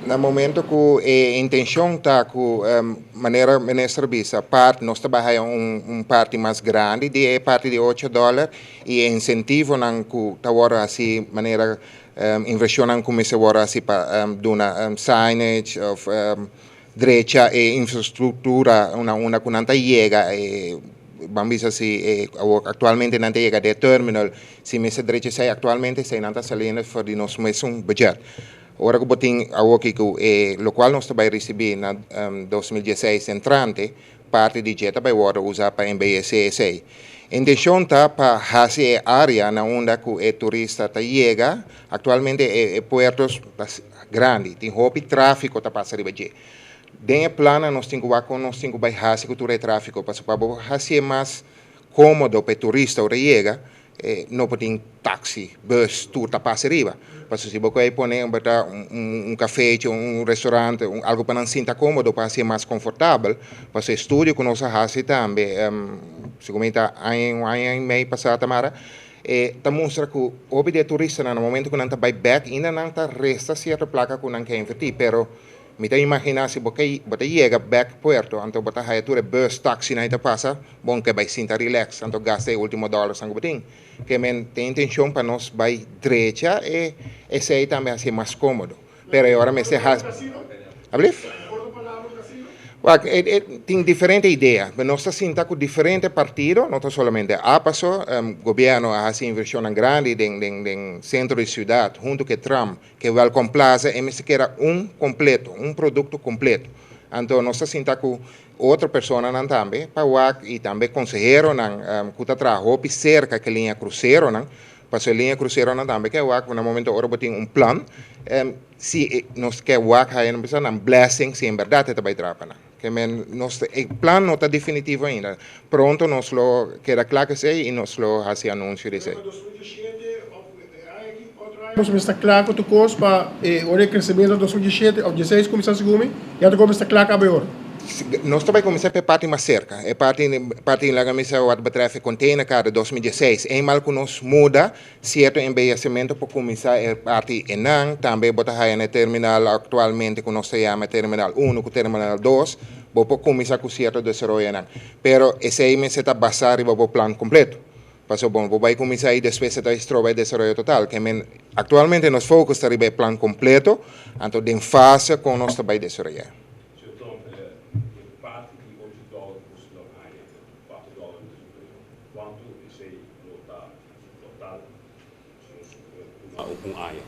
Na momento cu e intencion ta cu, manera minister bisa, part, nos ta bay un parti mas grandi di e parti di $8 y e incentivonan cu ta wordo haci, manera inversionnan cu mester wordo haci pa duna signage of drecha e infraestructura una cu nan ta yega, ban bisa si actualmente nan ta yega de terminal, si mester drecha esey actualmente, esey nan ta saliendo for di nos mesun budget. Ora cu bo tin awo aki cu locual nos ta bay ricibi na 2016 entrante, parti di dje ta bay wordo usa pa embellece esey. Intencion ta pa haci e area na unda cu e turista ta yega. Actualmente e puerto ta grandi, tin hopi trafico ta pasa riba dje. Den e plano nos tin cu wak con nos tin cu bay haci cu tur e trafico, pasobra pa bo haci mas comodo pa e turista ora yega, no por tin taxi, bus, tur ta pasa riba. Pasobra si bo kier pone un café, un restaurante, algo pa nan sinta comodo, pa haci mas confortabel, pasobra estudio cu nos a haci tambe, segun ta un aña y mei pasa, Tamara, ta mustra cu hopi di e turistanan na momento cu nan ta bay back, ainda nan ta resta cierto placa cu nan kier inverti, pero mi ta imagina si bo ta yega back puerto, anto bo ta haya tur e bus, taxi nan ta pasa, bon ke bay sinta relax, anto gasta e ultimo dollars ku bo tin. Ke men tin intencion pa nos bay drecha e esey tambe haci mas comodo. Pero awor mester has. Ablief? Wak, tin diferente idea. Pero nos ta sinta cu diferente partido, no ta solamente APA so, gobierno a haci inversionnan grandi den centro di ciudad, hunto cu tram, cu Welcome Plaza, e mester keda un completo, un producto completo. Anto nos ta sinta ku otro personanan tambe pa wak i tambe konseheronan ku ta traha hopi serka ku e liña kruseronan, pasobra e liña kruseronan tambe ke wak na momento ora bo tin un plan, si nos ke wak haya nan bisa nan blessing si en bèrdat e ta bai traha pa nan. Ke men nos e plan no ta definitivo ainda. Pronto nos lo keda kla ku esei i nos lo hasi anunsio di esei. Nos mester ta kla ku tur kos pa e ora e kresementu na 2017 òf dieseis kuminsá segun mi, ya tur kos mester ta kla kaba e ora. Nos ta bai kuminsá pa e parti mas serka, e parti parti laga mi sa wat betreft e containerkade 2016. Eenmaal ku nos muda Sierto embeyecemento por cuminsa e parti enan, tambe bo ta haya na e terminal actualmente cu nos ta yama e terminal uno cu terminal dos, bo por cuminsa cu sierto desaroyonan. Pero esey mester ta basa riba bo plan completo. Pasobra bo no por bay cuminsa y despues e ta estroba e desaroyo total. Ke men actualmente nos focus ta riba e plan completo, anto den fase con nos ta bay desaroya. Señor Tromp, e parti di ocho dollar cu boso lo haya, cuatro dollar di superior, cuanto esey lo ta Total un aña.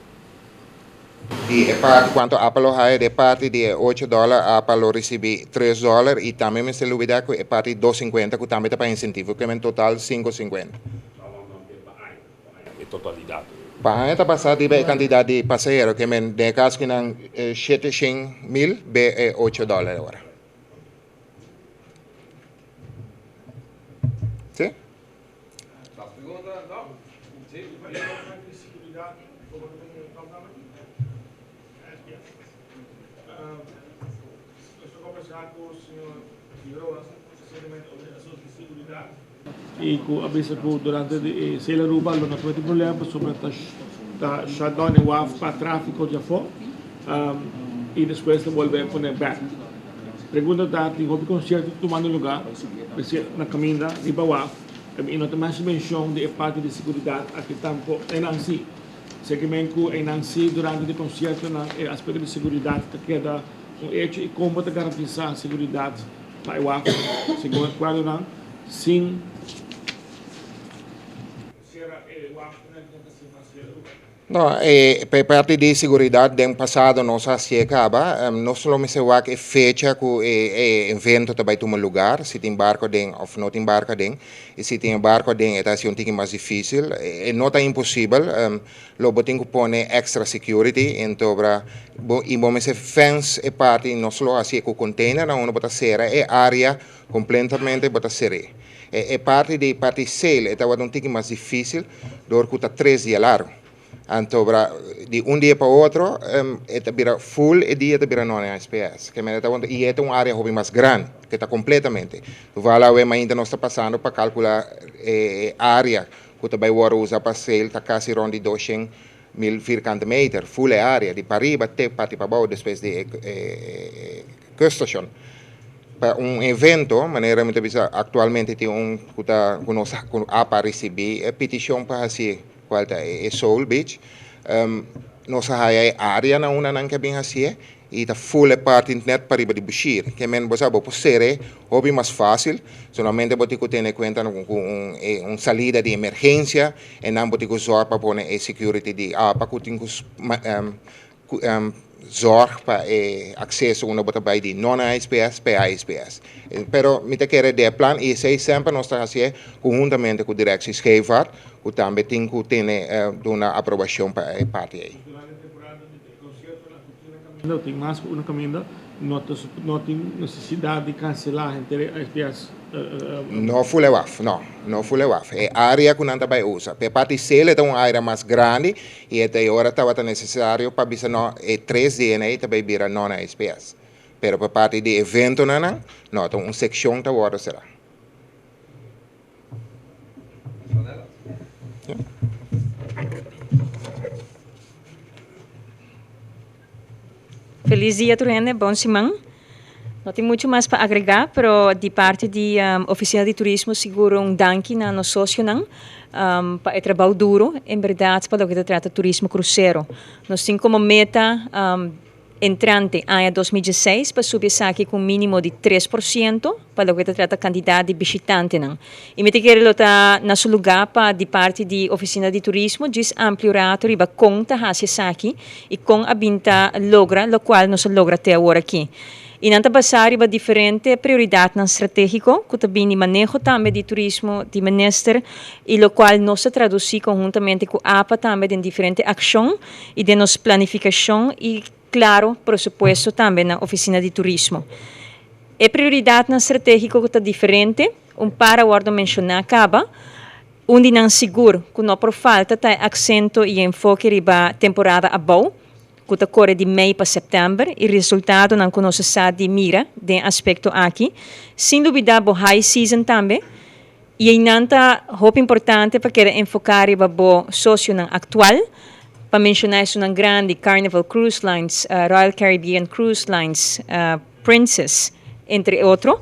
Di e parti cuanto apa lo haya, di e parti di e ocho dollar apa lo ricibi tres dollar y tambe mester lubida cu e parti dos cincuenta cu tambe ta pa incentivo, cu en total cinco cincuenta. E totalidad. Pa aña ta basa riba e cantidad di pasahero, ke men den e caso ki nan shete shen mil be e ocho dollar e ora. Si? Y cu a bisa cu durante di e Sail Aruba lo no tabata tin problema pasobra ta ta shut down e waf pa trafico di afo y despues ta bolbe pone bek. Pregunta ta tin hopi concierto ta tumando lugar na caminda riba waf. I no ta masha menshon di e parti di seguridat aki tampo einan si. Seki men ku einan si durante di konsiertonan e aspekto di seguridat ta keda un echo i kon bo ta garantisá seguridat pa e waf segun e akuerdonan sin sera e waf. No, e pa e parti di seguridad den pasado nos a hacié caba. Nos lo mester wak e fecha cu e e evento ta bay tuma lugar, si tin barco aden of no tin barco aden. Y si tin e barco aden e ta haci un tiki mas dificil. E no ta imposibel, lo bo tin cu pone extra security entobra bo y bo mester fence e parti, nos lo hacié cu container na unda bo ta cera e area completamente bo ta cer'é. E parti di parti sail e tabata un tiki mas dificil door cu ta tres dia largo. Anto bra di un dia pa otro e ta bira full e dia ta bira none SPS. Ke mene ta y e ta un area hopi mas grandi ke ta completamente. Toevallig awe mainta nos ta pasando pa calcula e area cu ta bay worde usa pa sail ta casi rond di doshen mil vierkante meter full e area di pariba te parti pabao despues di e kuststation. Pa un evento, manera mi ta bisa actualmente tin un cu ta cu nos cu apa a ricibi e peticion pa haci cual ta e Soul Beach, nos a haya e area na unda nan ke bin hacié y ta full e parti net pariba di Bushiri. Ke men bo sa bo por cere hopi mas facil, solamente bo tin cu tene cuenta cu un un salida di emergencia en nan bo tin cu zorg pa pone e security di apa cu tin cu Zorg pa e akseso unda bo ta bai di non-ASPS pa e ASPS. Pero mi ta kere den e plan i esei semper nos ta hasié konhuntamente ku Directie Scheepvaart ku tambe tin ku tene duna aprobashon pa e parti ei. Durante e temporada di e konsiertonan ku tin na kaminda o tin mas ku una kaminda no tin nesesidat di kanselá henter e ASPS. No full e waf, no, no full e waf. E area ku nan ta bai usa. P'e parti sel e ta un area mas grandi i e ta e ora tabata nesesario pa bisa no e tres dianan ei ta bai bira no na SPS. Pero p'e parti di eventonan nan, no, ta un sekshon ta wòrdu será. Feliz dia tur hende, bon siman. No tin mucho mas pa agrega, pero di parti di Oficina di Turismo sigur un danki na nos socionan pa e trabou duro en berdad pa loke ta trata turismo crucero. Nos tin como meta entrante aña 2016 pa subi esaki cu un minimo di 3% pa loke ta trata cantidad di bishitantenan. Y mi ta kere lo ta na su lugar pa di parti di Oficina di Turismo djis amplio rato riba con ta haci esaki y con a bin ta logra locual nos a logra te awor aki. Y nan ta basa riba diferente prioridadnan strategico cu ta bin di maneho tambe di turismo di minister y locual nos ta traduci conhuntamente cu APA tambe den diferente accion y den nos planificacion y claro presupuesto tambe na oficina di turismo. E prioridadnan strategico cu ta diferente, un par a wordo menciona caba. Un di nan sigur cu no por falta ta e accento y enfoke riba temporada abou, cu ta core di mei pa september y resultadonan cu nos a sa di mira den aspecto aki. Sin lubida bo high season tambe y eynan ta hopi importante pa keda enfoca riba bo socionan actual, pa menciona esunnan grandi, Carnival Cruise Lines, Royal Caribbean Cruise Lines, Princess, entre otro.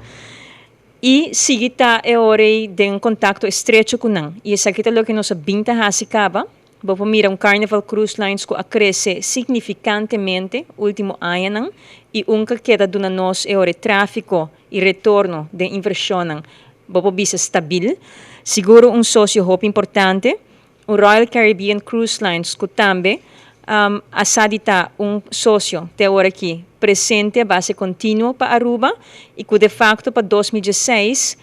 Y sigui ta e ora ey den contacto estrecho cu nan. Y esaki ta loke nos a bin ta haci caba. Bo por mira un Carnival Cruise Lines cu a crece significantemente ultimo añanan y un ca keda duna nos e ora e trafico y retorno den inversionnan bo por bisa stabil. Sigur un socio hopi importante, un Royal Caribbean Cruise Lines cu tambe a sa di ta un socio te awor aki presente a base continuo pa Aruba y cu de facto pa 2016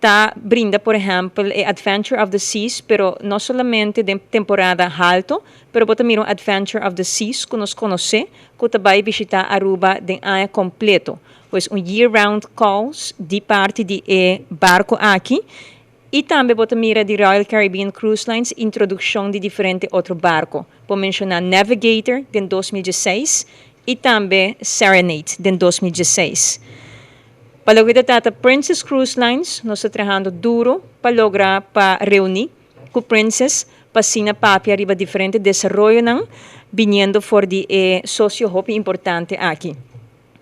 ta brinda por ehempel e Adventure of the Seas, pero no solamente den temporada halto, pero bo ta mira un Adventure of the Seas cu nos conoce cu ta bay bishita Aruba den aña completo. Pues un year round calls di parti di e barco aki. Y tambe bo ta mira di Royal Caribbean Cruise Lines introduccion di diferente otro barco. Por menciona Navigator den 2016 y tambe Serenade den 2016. Pa loke ta trata Princess Cruise Lines, nos ta trahando duro pa logra pa reuni cu Princess pa asina papia riba diferente desaroyonan biniendo for di e socio hopi importante aki.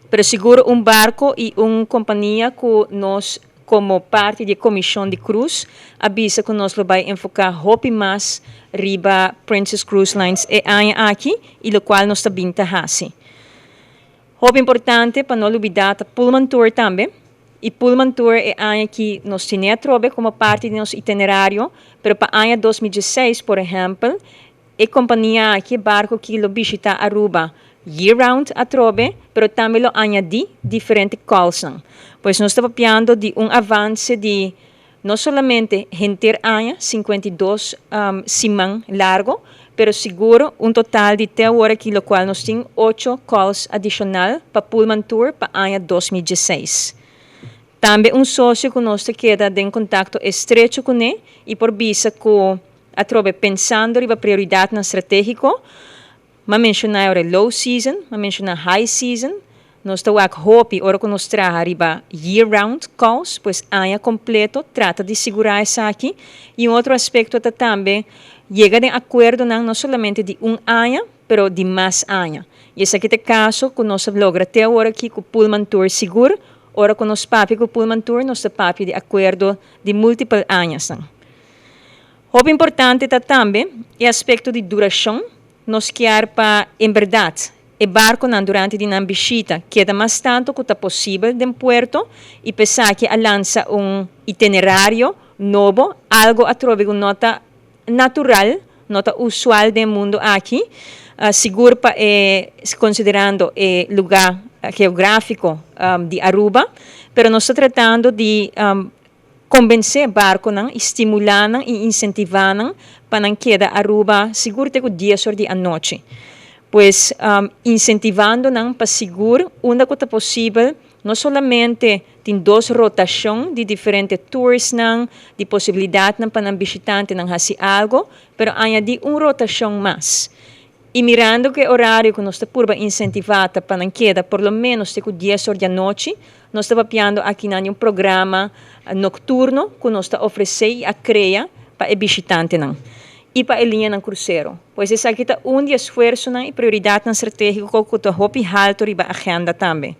Pero sigur un barco y un compania cu nos como parti di e comision di cruise a bisa cu nos lo bay enfoca hopi mas riba Princess Cruise Lines e aña aki y locual nos ta bin ta haci. Hopi importante pa no lubida ta Pullman Tour tambe. Y Pullman Tour e aña aki nos tene atrobe como parti di nos itinerario, pero pa aña 2016, por ehempel, e compania aki, e barco aki lo bishita Aruba year round atrobe, pero tambe lo añadi diferente callsnan. Pues nos ta papiando di un avance di no solamente henter aña, 52 siman largo, pero sigur un total di te awor aki locual nos tin ocho calls adicional pa Pullman Tour pa aña 2016. Tambe un socio cu nos ta keda den contacto estrecho cune y por bisa cu atrobe pensando riba prioridadnan strategico, m'a menciona ora low season, m'a menciona high season, nos ta wak hopi ora cu nos traha riba year round calls, pues aña completo, trata di sigura esaki. Y un otro aspecto ta tambe yega den acuerdonan no solamente di un aña, pero di mas aña. Y esaki ta e caso cu nos a logra te awor aki cu Pullman Tour sigur, ora cu nos papia cu Pullman Tour, nos ta papia di acuerdo di multiple añasnan. Hopi importante ta tambe e aspecto di duracion, nos kier pa en berdad e barconan durante di nan bishita keda mas tanto cu ta posibel den puerto y p'esaki a lansa un itinerario nobo, algo atrobe cu no ta natural, no ta usual den mundo aki, sigur pa e considerando e lugar geografico di Aruba, pero nos ta tratando di convence barconan y stimula nan y incentiva nan pa nan keda Aruba sigur te cu 10 or di anochi. Pues incentivando nan pa sigur unda cu ta posibel no solamente tin dos rotacion di diferente toursnan, di posibilidadnan pa nan bishitantenan haci algo, pero añadi un rotacion mas. Y mirando cu e horario cu nos ta purba incentiva ta pa nan keda por lo menos te cu 10 or di anochi, nos ta papiando akinan di un programa nocturno cu nos ta ofrece y a crea pa e bishitantenan y pa e liñanan crucero. Pues esaki ta un di esfuerzonan y prioridadnan strategico cu ta hopi halto riba agenda tambe.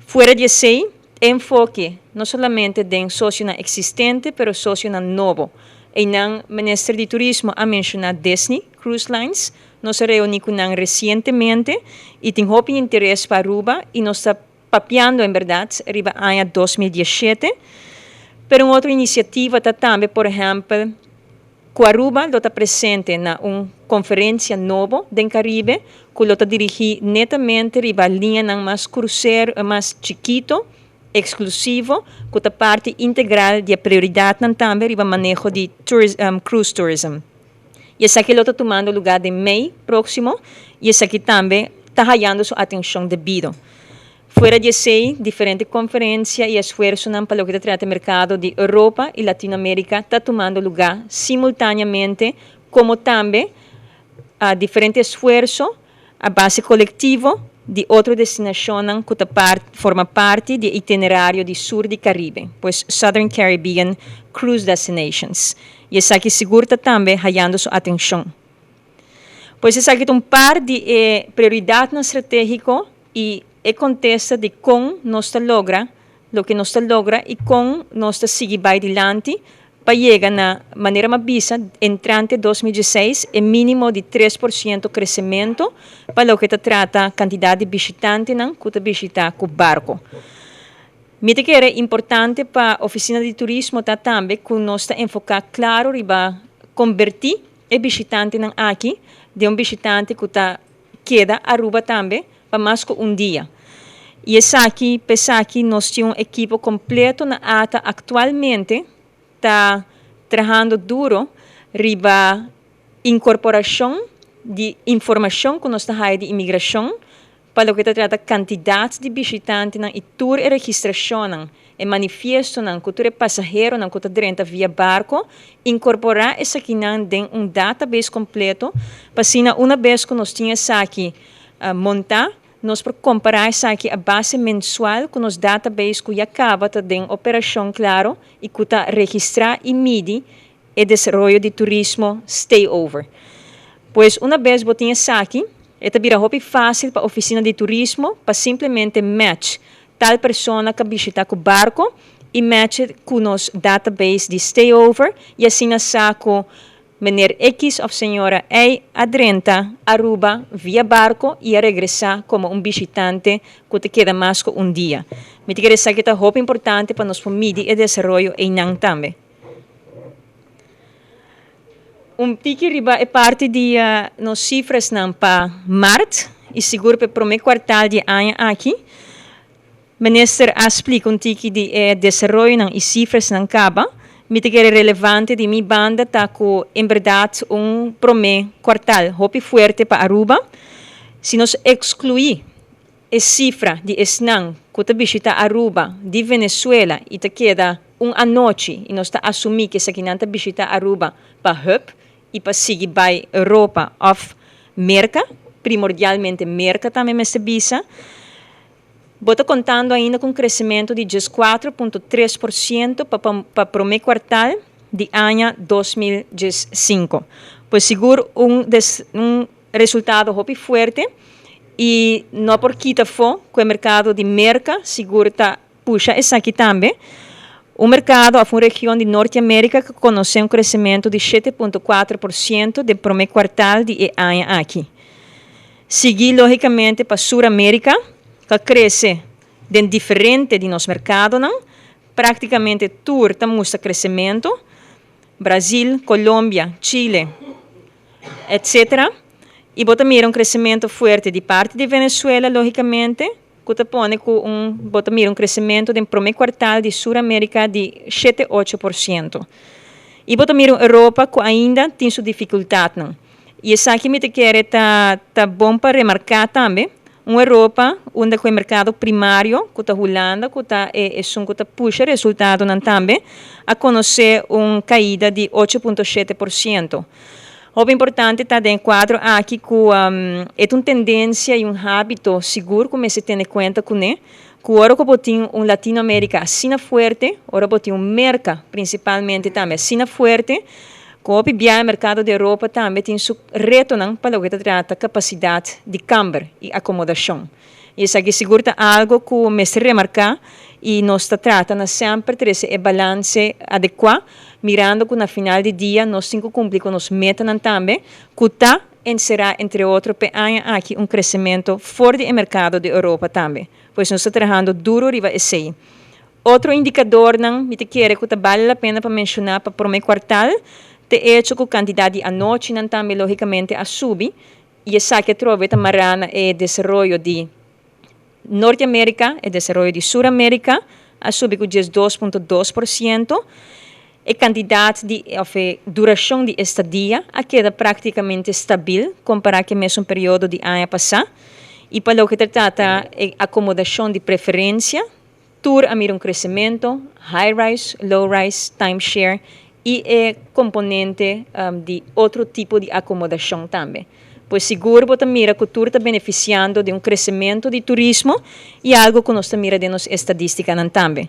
Fuera di esey, e enfoke no solamente den socionan existente, pero socionan nobo. Eynan Minister di Turismo a menciona Disney Cruise Lines. Nos a reuni cu nan recientemente y tin hopi interes pa Aruba y nos ta papiando en berdad riba aña 2017. Pero un otro iniciativa ta tambe, por ehempel, Cu Aruba lo ta presente na un conferencia nobo den Caribe cu lo ta dirigi netamente riba liñanan mas crucero, mas chikito, exclusivo, cu ta parti integral di e prioridadnan tambe riba maneho di cruise tourism. Y esaki lo ta tumando lugar den mei proximo y esaki tambe ta hayando su atencion debido. Fuera di esey, diferente conferencia y esfuerzonan pa loke ta trata e mercado di Europa y Latinoamerica ta tumando lugar simultaneamente, como tambe diferente esfuerzo a base colectivo di otro destinacionnan cu ta forma parti di e itinerario di Sur di Caribe, pues Southern Caribbean Cruise Destinations. Y esaki sigur ta tambe hayando su atencion. Pues esaki ta un par di e prioridadnan strategico y e contesta di con nos ta logra loke nos ta logra y con nos ta sigui bay dilanti pa yega na, manera m'a bisa, entrante 2016 e minimo di 3% crecemento pa loke ta trata cantidad di bishitantenan cu ta bishita cu barco. Mi ta kere importante pa Oficina di Turismo ta tambe cu nos ta enfoca claro riba converti e bishitantenan aki den un bishitante cu ta keda Aruba tambe pa mas cu un dia. Y esaki, p'esaki nos tin un ekipo completo na ATA actualmente ta trahando duro riba incorporacion di informacion cu nos ta haya di inmigracion pa loke ta trata cantidad di bishitantenan y tur e registracionnan, e manifiestonan cu tur e pasaheronan cu ta drenta via barco, incorpora esakinan den un database completo pa asina una bes cu nos tin esaki monta, nos por compara esaki a base mensual cu nos database cu ya caba ta den operacion claro y cu ta registra y midi e desaroyo di turismo stayover. Pues una bes bo tin esaki, e ta bira hopi facil pa oficina di turismo pa simplemente match tal persona cu a bishita cu barco y match cu nos database di stayover y asina sa cu meneer X of señora Y a drenta Aruba via barco y a regresa como un bishitante cu ta keda mas cu un dia. Mi ta kere sa cu ta hopi importante pa nos por midi e desaroyo eynan tambe. Un tiki riba e parti di nos cifrasnan pa maart y sigur pa e prome kwartaal di e aña aki. Minister a splica un tiki di e desaroyonan y cifrasnan caba. Mi ta kere relevante di mi banda ta cu en berdad un prome kwartaal hopi fuerte pa Aruba. Si nos exclui e cifra di esnan cu ta bishita Aruba di Venezuela y ta keda un anochi y nos ta asumi cu esakinan ta bishita Aruba pa hub y pa sigui bay Europa of Merca, primordialmente Merca tambe mester bisa, bo ta contando ainda cu un crecemento di 14.3% pa prome kwartaal di aña 2015. Pues sigur un resultado hopi fuerte y no por kita fo cu e mercado di Merca sigur ta pusha esaki tambe. Un mercado of un region di Norte America cu conoce un crecemento di 7.4% den prome kwartaal di e aña aki. Sigui logicamente pa Sur America, cu a crece den diferente di nos mercadonan, practicamente tur ta mustra crecemento, Brasil, Colombia, Chile, etc. Y bo ta mira un crecemento fuerte di parti di Venezuela, logicamente, cu ta pone cu bo ta mira un crecemento den prome kwartaal di Sur America di 7, 8%. Y bo ta mira un Europa cu ainda tin su dificultadnan. Y esaki mi ta kere ta bon pa remarca tambe, un Europa unda cu e mercado primario, cu ta Hulanda, cu ta esun cu ta pusha resultadonan tambe, a conoce un caida di 8.7%. Hopi importante ta den cuadro aki cu e ta un tendencia y un habito sigur cu mester tene cuenta cune, cu ora cu bo tin un Latinoamerica asina fuerte, ora bo tin un Merca principalmente tambe asina fuerte, cu hopi bia e mercado di Europa tambe tin su retonan pa loke ta trata capacidad di camber y acomodacion. Y esaki sigur ta algo cu mester remarca y nos ta trata na semper trece e balance adecua, mirando cu na final di dia nos tin cu cumpli cu nos metanan tambe, cu ta encera entre otro p'e aña aki un crecemento for di e mercado di Europa tambe. Pues nos ta trahando duro riba esey. Otro indicadornan mi ta kere cu ta bale la pena pa menciona pa prome kwartaal. Te hecho ku kantidat di anochinan tambe lógikamente a subi i esaki atrobe ta mará na e desaroyo di Norteamérika, e desaroyo di Suramérika a subi ku 12.2%. E kantidat di òf e durashon di estadia a keda práktikamente stabil kompará ku e mesun periodo di aña pasá. I pa loke ta trata e akomodashon di preferensia, tur a mira un kresementu, high rise, low rise, time share i e komponente di otro tipo di akomodashon tambe. Pues sigur bo ta mira ku tur ta benefisiando di un kresementu di turismo i algu ku nos ta mira den nos estadístikanan tambe.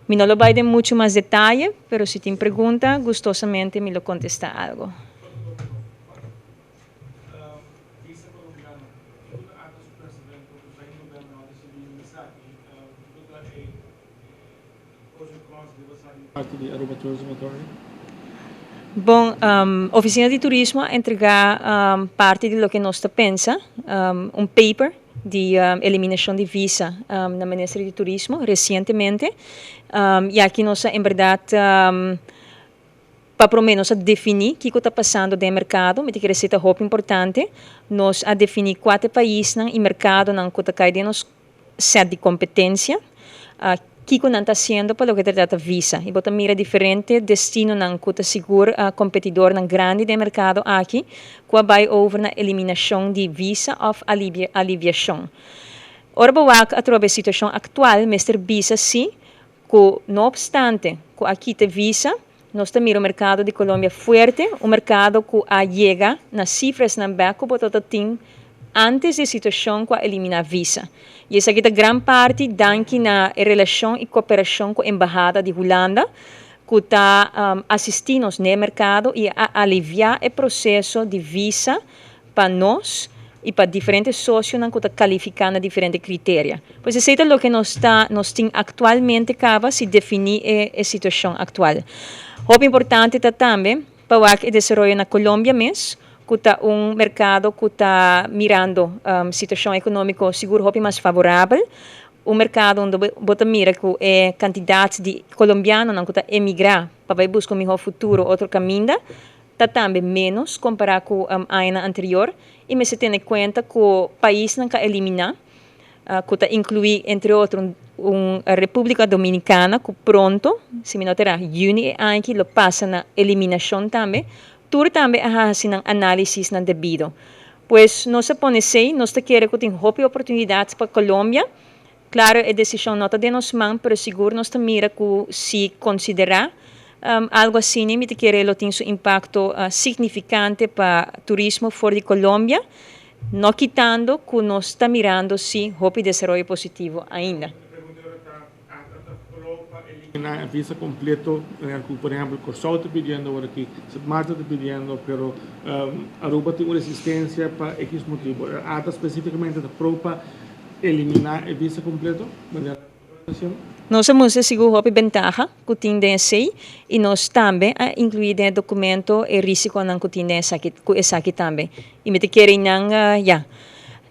Mi no lo bai den muchu mas detaye, pero si tin pregunta, gustosamente mi lo kontestá algu. Bon, Oficina di Turismo a entrega parti di loke nos ta pensa, un paper di eliminacion di visa na Minister di Turismo recientemente. Y aki nos a en berdad pa prome nos a defini kico ta pasando den e mercado, mi ta kere esey ta hopi importante. Nos a defini cua ta e paisnan y mercadonan cu ta cay den nos set di competencia, kico nan ta haciendo pa loke ta trata visa. Y bo ta mira diferente destinonan cu ta sigur competidornan grandi den e mercado aki cu a bay over na eliminacion di visa of aliviacion. Ora bo wak atrobe e situacion actual mester bisa si cu no obstante cu a kita visa, nos ta mira un mercado di Colombia fuerte, un mercado cu a yega na cifrasnan bek cu bo ta tin antes di e situacion cu a elimina visa. Y esaki ta gran parti danki na e relacion y cooperacion cu Embahada di Hulanda cu ta asisti nos n'e mercado y a alivia e proceso di visa pa nos y pa diferente socionan cu ta califica na diferente criteria. Pues esey ta loke nos ta nos tin actualmente caba si defini e e situacion actual. Hopi importante ta tambe pa wak e desaroyo na Colombia mes cu ta un mercado cu ta mirando situacion economico sigur hopi mas favorabel, un mercado unda bo ta mira cu e cantidad di colombianonan cu ta emigra pa bay busca un miho futuro otro caminda ta tambe ménos kompará ku añanan anterior i mester tene kuenta ku paisnan ka eliminá, ku ta inkluí entre otro un Repúblika Dominikana ku pronto, si mi no ta erá, yüni e aña aki lo pasa na eliminashon tambe, tur tambe a hasi nan análisisnan debido. Pues nos a pone esei, nos ta kere ku tin hopi oportunidat pa Colombia. Claro e decision no ta den nos man, pero sigur nos ta mira cu si considera algo asina mi ta kere lo tin su impacto significante pa turismo for di Colombia, no kitando cu nos ta mirando si hopi desaroyo positivo ainda. Eliminá e visa completo cu por ehempel Corsou ta pidiendo awor aki, Sint Maarten ta pidiendo, pero Aruba tin un resistencia pa X motibo. Ata specificamente ta pro pa Eliminá e visa kompleto manera ta haciendo. Nos a mustra sigur hopi bentaha ku tin den esei i nos tambe a inkluí den e dokumento e risikonan ku tin den esaki ku esaki tambe. I mi ta kere nan ya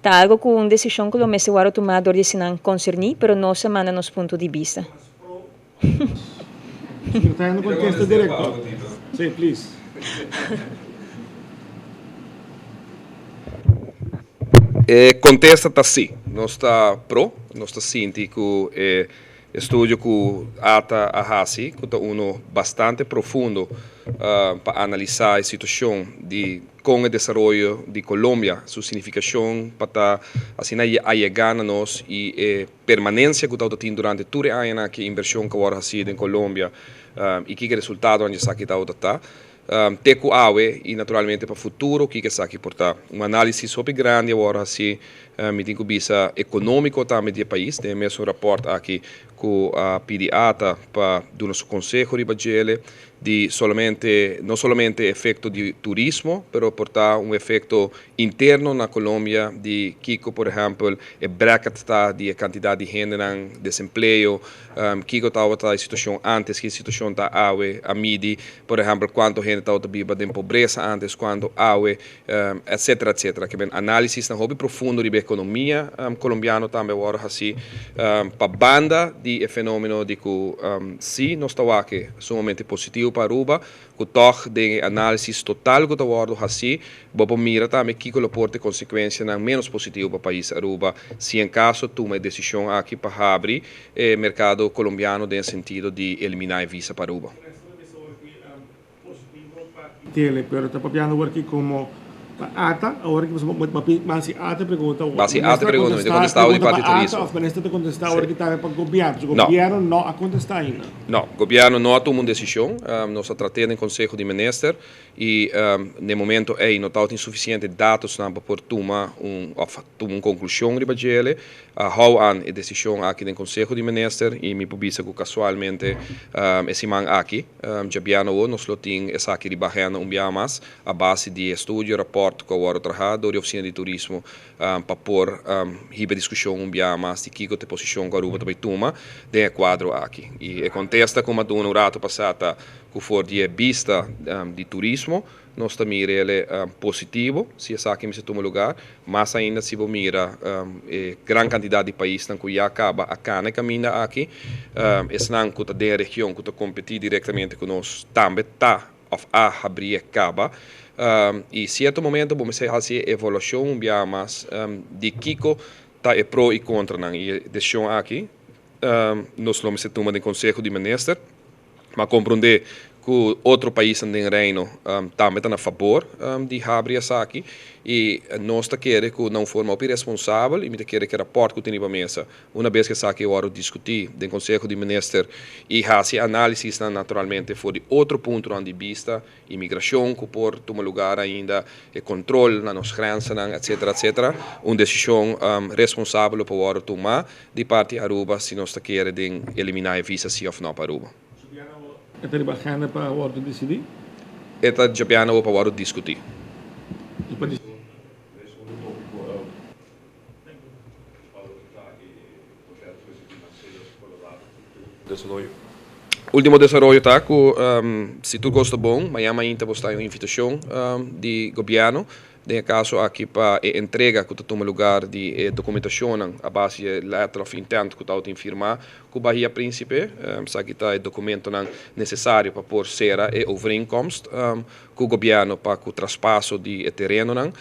ta algo ku un desishon ku lo mester wòrdu tumá dor di esnan konserní pero nos a manda nos punto di bista. Secretario no contesta directo. Sí, please. E contesta ta sí. Nos ta pro. Nos ta sinti cu e estudio cu ata a haci, cu ta uno bastante profundo pa analisa e situacion di Kon e desaroyo di Colombia, su signifikashon pa ta asina a yegá na nos i e permanensia ku tabata tin durante tur e añanan aki e invershon ku a wòrdu hasí den Colombia i kiko e resultadonan di esaki tabata ta te ku awe i naturalmente pa futuro kiko esaki por ta. Un análisis hopi grandi a wòrdu hasí, mi tin ku bisa ekonómiko tambe di e pais den e mesun rapòrt aki ku a pidi ata pa duna su konseho riba djele. Di solamente, no solamente efecto di turismo, pero por ta un efecto interno na Colombia di kico por ehempel e bracket ta di e cantidad di hendenan, desempleo, kico tabata e situacion antes, ki situacion ta awe, a midi por ehempel cuanto hende tabata biba den pobresa antes, cuanto awe, etcetera, etcetera. Ke men análisisnan hopi profundo riba e ekonomia kolombiano tambe a wòrdu hasí pa banda di e fenómeno di ku sí nos ta wak sumamente positivo. positivo pa Aruba, ku tòg den e análisis total ku ta wòrdu hasí, bo por mira tambe kiko lo por ta e konsekuensianan ménos positivo pa pais Aruba si en kaso tuma e desishon aki pa habri e merkado kolombiano den e sentido di eliminá e visa pa Aruba. Tele, pero ta papiando awor aki como pa ata, awor aki pasobra basi ata pregunta, Basi ata pregunta, mi ta contesta awor di parti turismo. Of minister ta contesta awor aki tambe pa gobierno, pasobra gobierno no a contesta ainda. No, gobierno no a tuma un decision, nos a trate den conseho di minister y na e momento ey no tabatin suficiente datosnan pa por tuma un of tuma un conclusion riba djele. A hou aan e desishon aki den Konseho di Minister i mi por bisa ku kasualmente e siman aki, djabièrnè awor, nos lo tin esaki riba agenda un biaha mas a base di e studio, rapòrt ku a wòrdu trahá dor di Ofisina di Turismo pa por hiba e diskushon un biaha mas di kiko ta e posishon ku Aruba ta bai tuma den e kuadro aki. I e kontesta ku mi a duna un ratu pasá ta ku for di e bista di turismo, Nos ta mira el positivo si esaki mester tuma lugar, mas ainda si bo mira e gran cantidad di paisnan cu ya caba a cana e caminda aki. Esnan cu ta den e region cu ta competi directamente cu nos tambe ta of a habri e caba. Y cierto momento bo mester haci e evaluacion un biaha mas di kico ta e pro y contranan. Y e decision aki nos lo mester tuma den Conseho di Minister. Ma komprondé ku otro paisnan den Reino tambe ta na fabor di habri esaki i nos ta kere ku na un forma hopi responsabel i mi ta kere ku e rapòrt ku tin riba mesa una bes ku esaki a wòrdu diskutí den Konseho di Minister i hasi análisisnan naturalmente for di otro puntonan di bista, imigrashon ku por tuma lugar ainda, e kontrol na nos grensanan etcetera etcetera, un desishon responsabel lo por wòrdu tumá Di parti Aruba si nos ta kere den eliminá e visa si of no pa Aruba. E ta riba agenda pa wòrdu disidí? E ta djabiana awor pa wòrdu diskutí. Ultimo desaroyo ta ku si tur kos ta bon, mañan mainta bo sta un invitashon di gobièrnu Den e kaso aki pa e entrega ku ta tuma lugar di e dokumentashonnan a base di e letter of intent ku tabata tin firmá ku Bahia Principe. Esaki ta e dokumentonan nesesario pa por sera e overeenkomst ku gobièrnu pa ku traspaso di e terenonan,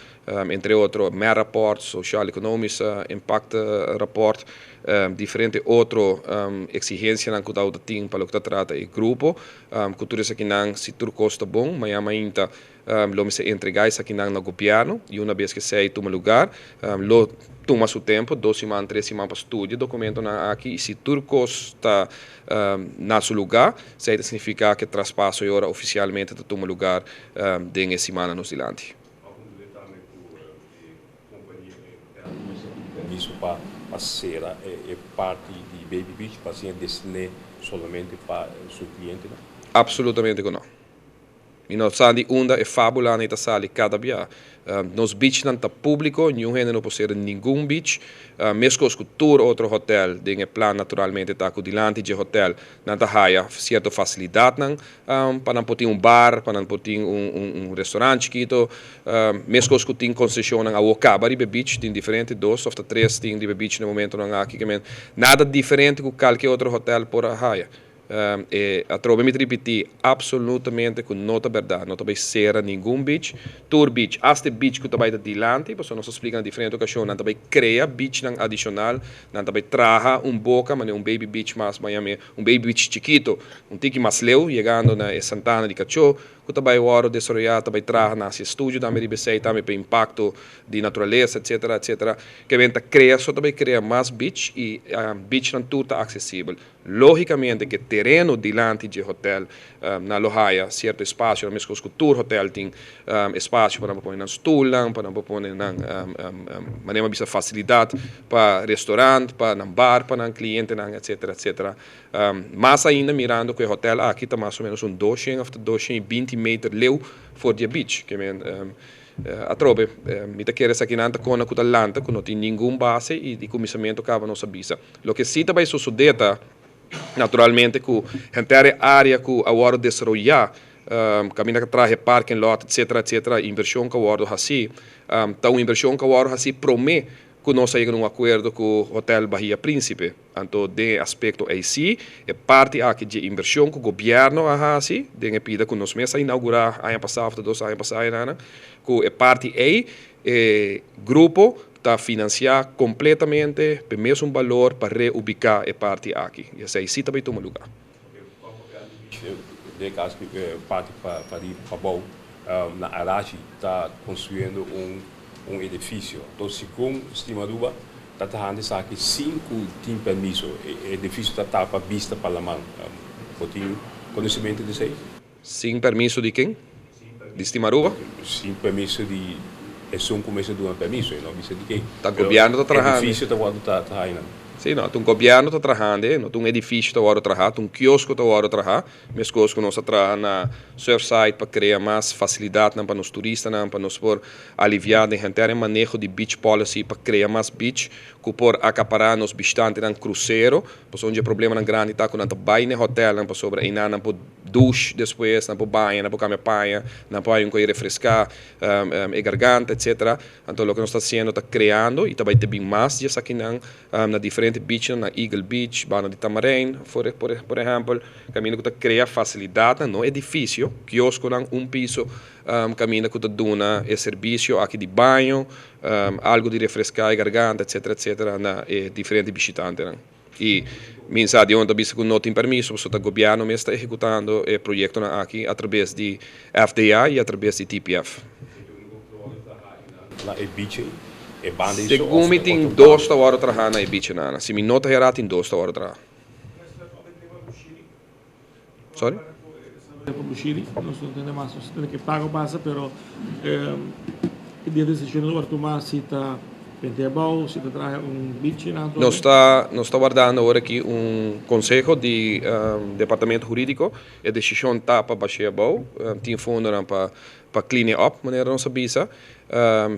entre otro MER-rapport, Sociaal Economisch Impact Rapport, diferente otro eksigensianan ku tabata tin pa loke ta trata e grupo. Ku tur esakinan, si tur kos ta bon, mañan mainta Lo mester entregá esakinan na gobièrnu i una bes ku esei tuma lugar, lo tuma su tempu, dos siman, tres siman pa studia e dokumentonan aki i si tur kos ta na su lugá, esei ta signifiká ku e traspaso e ora ofisialmente ta tuma lugar den e simannan nos dilanti. Mester pidi permiso pa sera e parti di Baby Beach pa asina destiné solamente pa su klientenan? Absolutamente ku no. Mi no sa di unda e fabulanan ei ta sali kada bia. Nos beachnan ta públiko, niun hende no por sera ningun beach. Meskos ku tur otro hotèl den e plan naturalmente ta ku dilanti dje hotèl nan ta haya sierto fasilidatnan pa nan por tin un bar, pa nan por tin un restorant chikito. Meskos ku tin konseshonnan awor kaba riba e beach, tin diferente, dos òf ta tres tin riba e beach na e momentonan aki. Nada diferente ku kalke otro hotèl por a haya. E atrobe mi ta ripití absolutamente ku no ta bèrdat, no ta bai sera ningun beach. Tur beach, asta e beach ku ta bai ta dilanti, pasobra nos a splika na diferente okashon, nan ta bai krea beachnan adishonal, nan ta bai traha un boka, manera un baby beach mas Miami, un baby beach chikito, un tiki mas leu, yegando na e Santana di Kachó, ku ta bai wòrdu desaroyá, ta bai traha na hasi estudio tambe riba esei, tambe pa impakto di naturalesa, etsetera, etsetera. Ke ben ta krea, so ta bai krea mas beach i beachnan tur ta aksesibel. Lógicamente ke tereno dilanti dje hotel nan lo haya cierto espacio, mescos cu tur hotel tin espacio pa nan por pone nan stoelnan, pa nan por pone nan manera mi a bisa facilidad pa restaurant, pa nan bar, pa nan clientenan etcetera etcetera. Mas ainda mirando cu e hotel aki ta mas o menos un doshen of 220 meter leu for di e beach. Ke men atrobe mi ta kere esakinan ta kona cu ta lanta cu no tin ningun base y di cuminsamiento caba nos a bisa. Loke sí ta bai sosodé ta, naturalmente, ku henter e área ku a wòrdu desaroyá, kaminda ku a traha e parking lot, etcetera, etcetera, invershon ku a wòrdu hasí, ta un invershon ku a wòrdu hasí promé ku nos a yega na un akuerdo ku Hotel Bahia Principe. Anto den e aspekto ei sí, e parti aki dje invershon ku gobièrnu a hasi den e pida ku nos mes a inaugurá aña pasá òf ta dos aña pasá enanan, ku e parti ei e grupo ta finansiá kompletamente p'e mesun balor pa reubiká e parti aki. I esei sí ta bai tuma lugá. Den e kaso ku e parti pariba pabou na Arashi ta konstruyendo un edifisio. Enton segun Stima Aruba ta trahando esaki sin ku tin permiso. E edifisio ta tapa bista pa laman. Bo tin konosementu di esei? Sin permiso di ken? Di Stima Aruba? Sin permiso di esun ku mester duna permiso, e no bisa di ken. Ta gobièrnu ta trahando. Edifisio ta wòrdu traha einan. Sí, no, ta un gobièrnu ta trahando, no ta un edifisio ta wòrdu traha, ta un kiosko ta wòrdu traha, meskos ku nos a traha na Surfside pa krea mas fasilidatnan pa nos turistanan, pa nos por aliviá den henter e maneho di beach policy pa krea mas beach ku por akapará nos bishitantenan krusero, pasobra un di e problemanan grandi ta ku nan ta bai na e hotèlnan pasobra einan nan por douche despues, nan por baña, nan por cambia paña, nan por hay un co'i refresca e garganta, etcetera. Anto loke nos ta haciendo ta creando y ta bay te bin mas di esakinan na diferente beachnan, na Eagle Beach, banda di Tamarijn, por ehempel, caminda cu ta crea facilidadnan, no edificio, kiosconan, un piso, caminda cu ta duna e servicio aki di baño, algo di refresca e garganta, etcetera, etcetera, na e diferente bishitantenan. Y mi sa di unda ta bisa cu no tin permiso pasobra ta gobierno mes ta ehecutando e proyectonan aki a traves di FDA y a traves di TPF. Segun mi tin dos ta worde traha na e bichenan. Si mi no ta hera tin dos ta worde traha. Sorry? Nos ta nos ta wardando awor aki un conseho di departamento huridico. E decision ta pa bash'é abou. Tin fondonan pa pa clean e up, manera nos a bisa.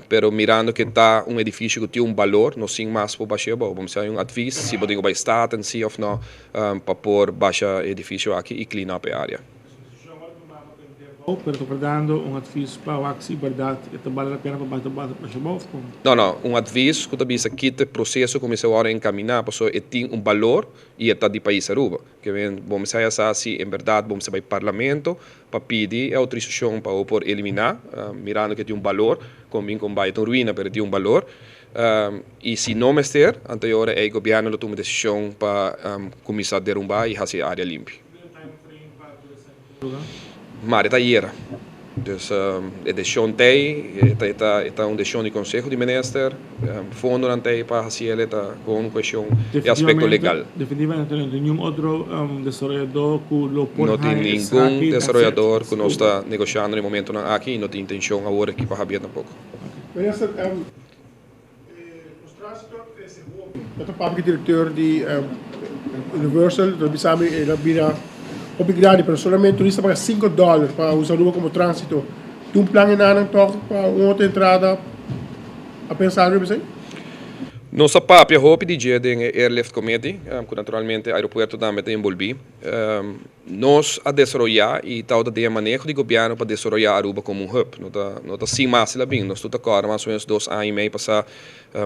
Pero mirando ke ta un edificio ku tin un balor, no sin mas por bash'é abou. Bo mester hay un advies si bo tin ku bai Staten si of no pa por basha e edificio aki y clean up e area. Pero ta dando un advies pa wak si berdad e ta bale la pena pa basha abou of kon? No, no. Un advies ku ta bisa kita e proceso ku mester wòrdu encamina pasobra e tin un balor y e ta di pais Aruba. Ke men bo mester haya sa si en berdad bo mester bai Parlamento pa pidi e autorisashon pa bo por eliminá, mirando ke tin un balor, kon bin kon bai ta un ruina pero tin un balor, i si no mester, anto e ora ei gobièrnu lo tuma desishon pa kuminsá derumbá i hasi e área limpi. Mari ta yera. Dus e desishon t'ei, e ta e ta un desishon di Konseho di Minister, fondonan t'ei pa hasi el, e ta kon un kueshon di aspekto legal. Definitivamente no tin niun otro desaroyador ku lo por No tin haña ningun esaki, that's it. desaroyador ku nos ta negoshando na e momentonan aki i no tin intenshon awor aki pa habia tampoko. Minister, Nos transito a crece hopi. Mi ta papia cu directeur di Universal, ta bisa mi el a bira hopi grandi, pero solamente turista paga cinco dollar pa usa Aruba como transito. Tin un plan enanan toch pa un otro entrada? A pensa algo riba esey? Nos a papia hopi di dje den e Airlift Committee, cu naturalmente aeropuerto tambe ta enbolbi. Nos a desaroyá i tabata den e maneho di gobièrnu pa desaroyá Aruba komo un hub. No ta no ta sin mas el a bin. Nos tur ta kòrda mas o ménos dos aña i mei pasá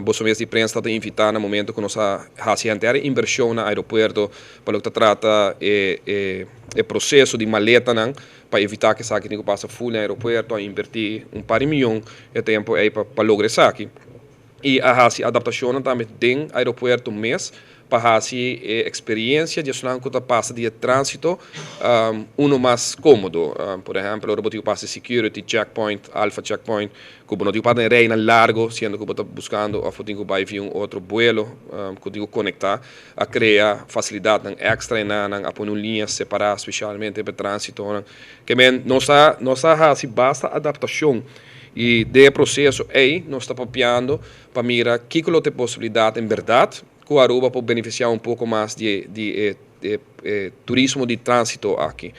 boso mes di prensa tabata invitá na momento ku nos a hasi henter e invershon na aeropuerto pa loke ta trata e e e proseso di maletanan pa evitá ku esaki tin ku pasa ful den aeropuerto. A invertí un par di miyon e tempu ei pa pa logra esaki. I a hasi adaptashonnan tambe den aeropuerto mes pa hasi e eksperiencia di esnan ku ta pasa di e tránsito uno mas kómodo. Por ehèmpel, ora bo tin ku pasa e security checkpoint, alfa checkpoint, ku bo no tin ku para den reinan largo, siendo ku bo ta buskando òf bo tin ku bai via un otro buelo ku tin ku konektá, a krea fasilidatnan èkstra enanan, a pone un liña separá spesialmente pa e tránsitonan. Ke men nos a nos a hasi basta adaptashon i den e proseso ei nos ta papiando pa mira kiko lo ta e posibilidat en bèrdat ku Aruba por benefisiá un poko mas di e di e turismo di tránsito aki.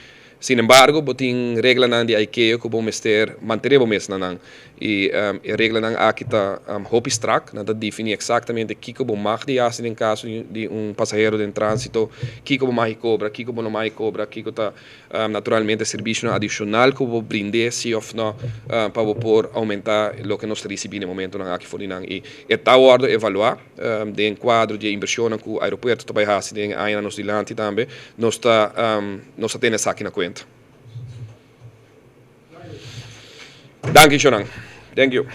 Sin embargo, bo tin reglanan di ICAO ku bo mester mantené bo mes na nan. I e reglanan aki ta hopi strak, nan ta definí eksaktamente kiko bo mag di hasi den kaso di un pasahero den tránsito, kiko bo mag di kobra, kiko bo no mag di kobra, kiko ta naturalmente servisionan adishonal ku bo brind'é si òf no pa bo por oumentá loke nos ta risibí na e momentonan aki for di nan. I e ta wòrdu evaluá den kuadro di e invershonnan ku aeropuerto ta bai hasi den e añanan nos dilanti tambe nos ta nos ta tene esaki na kuenta. Danki, Shonan. Thank you.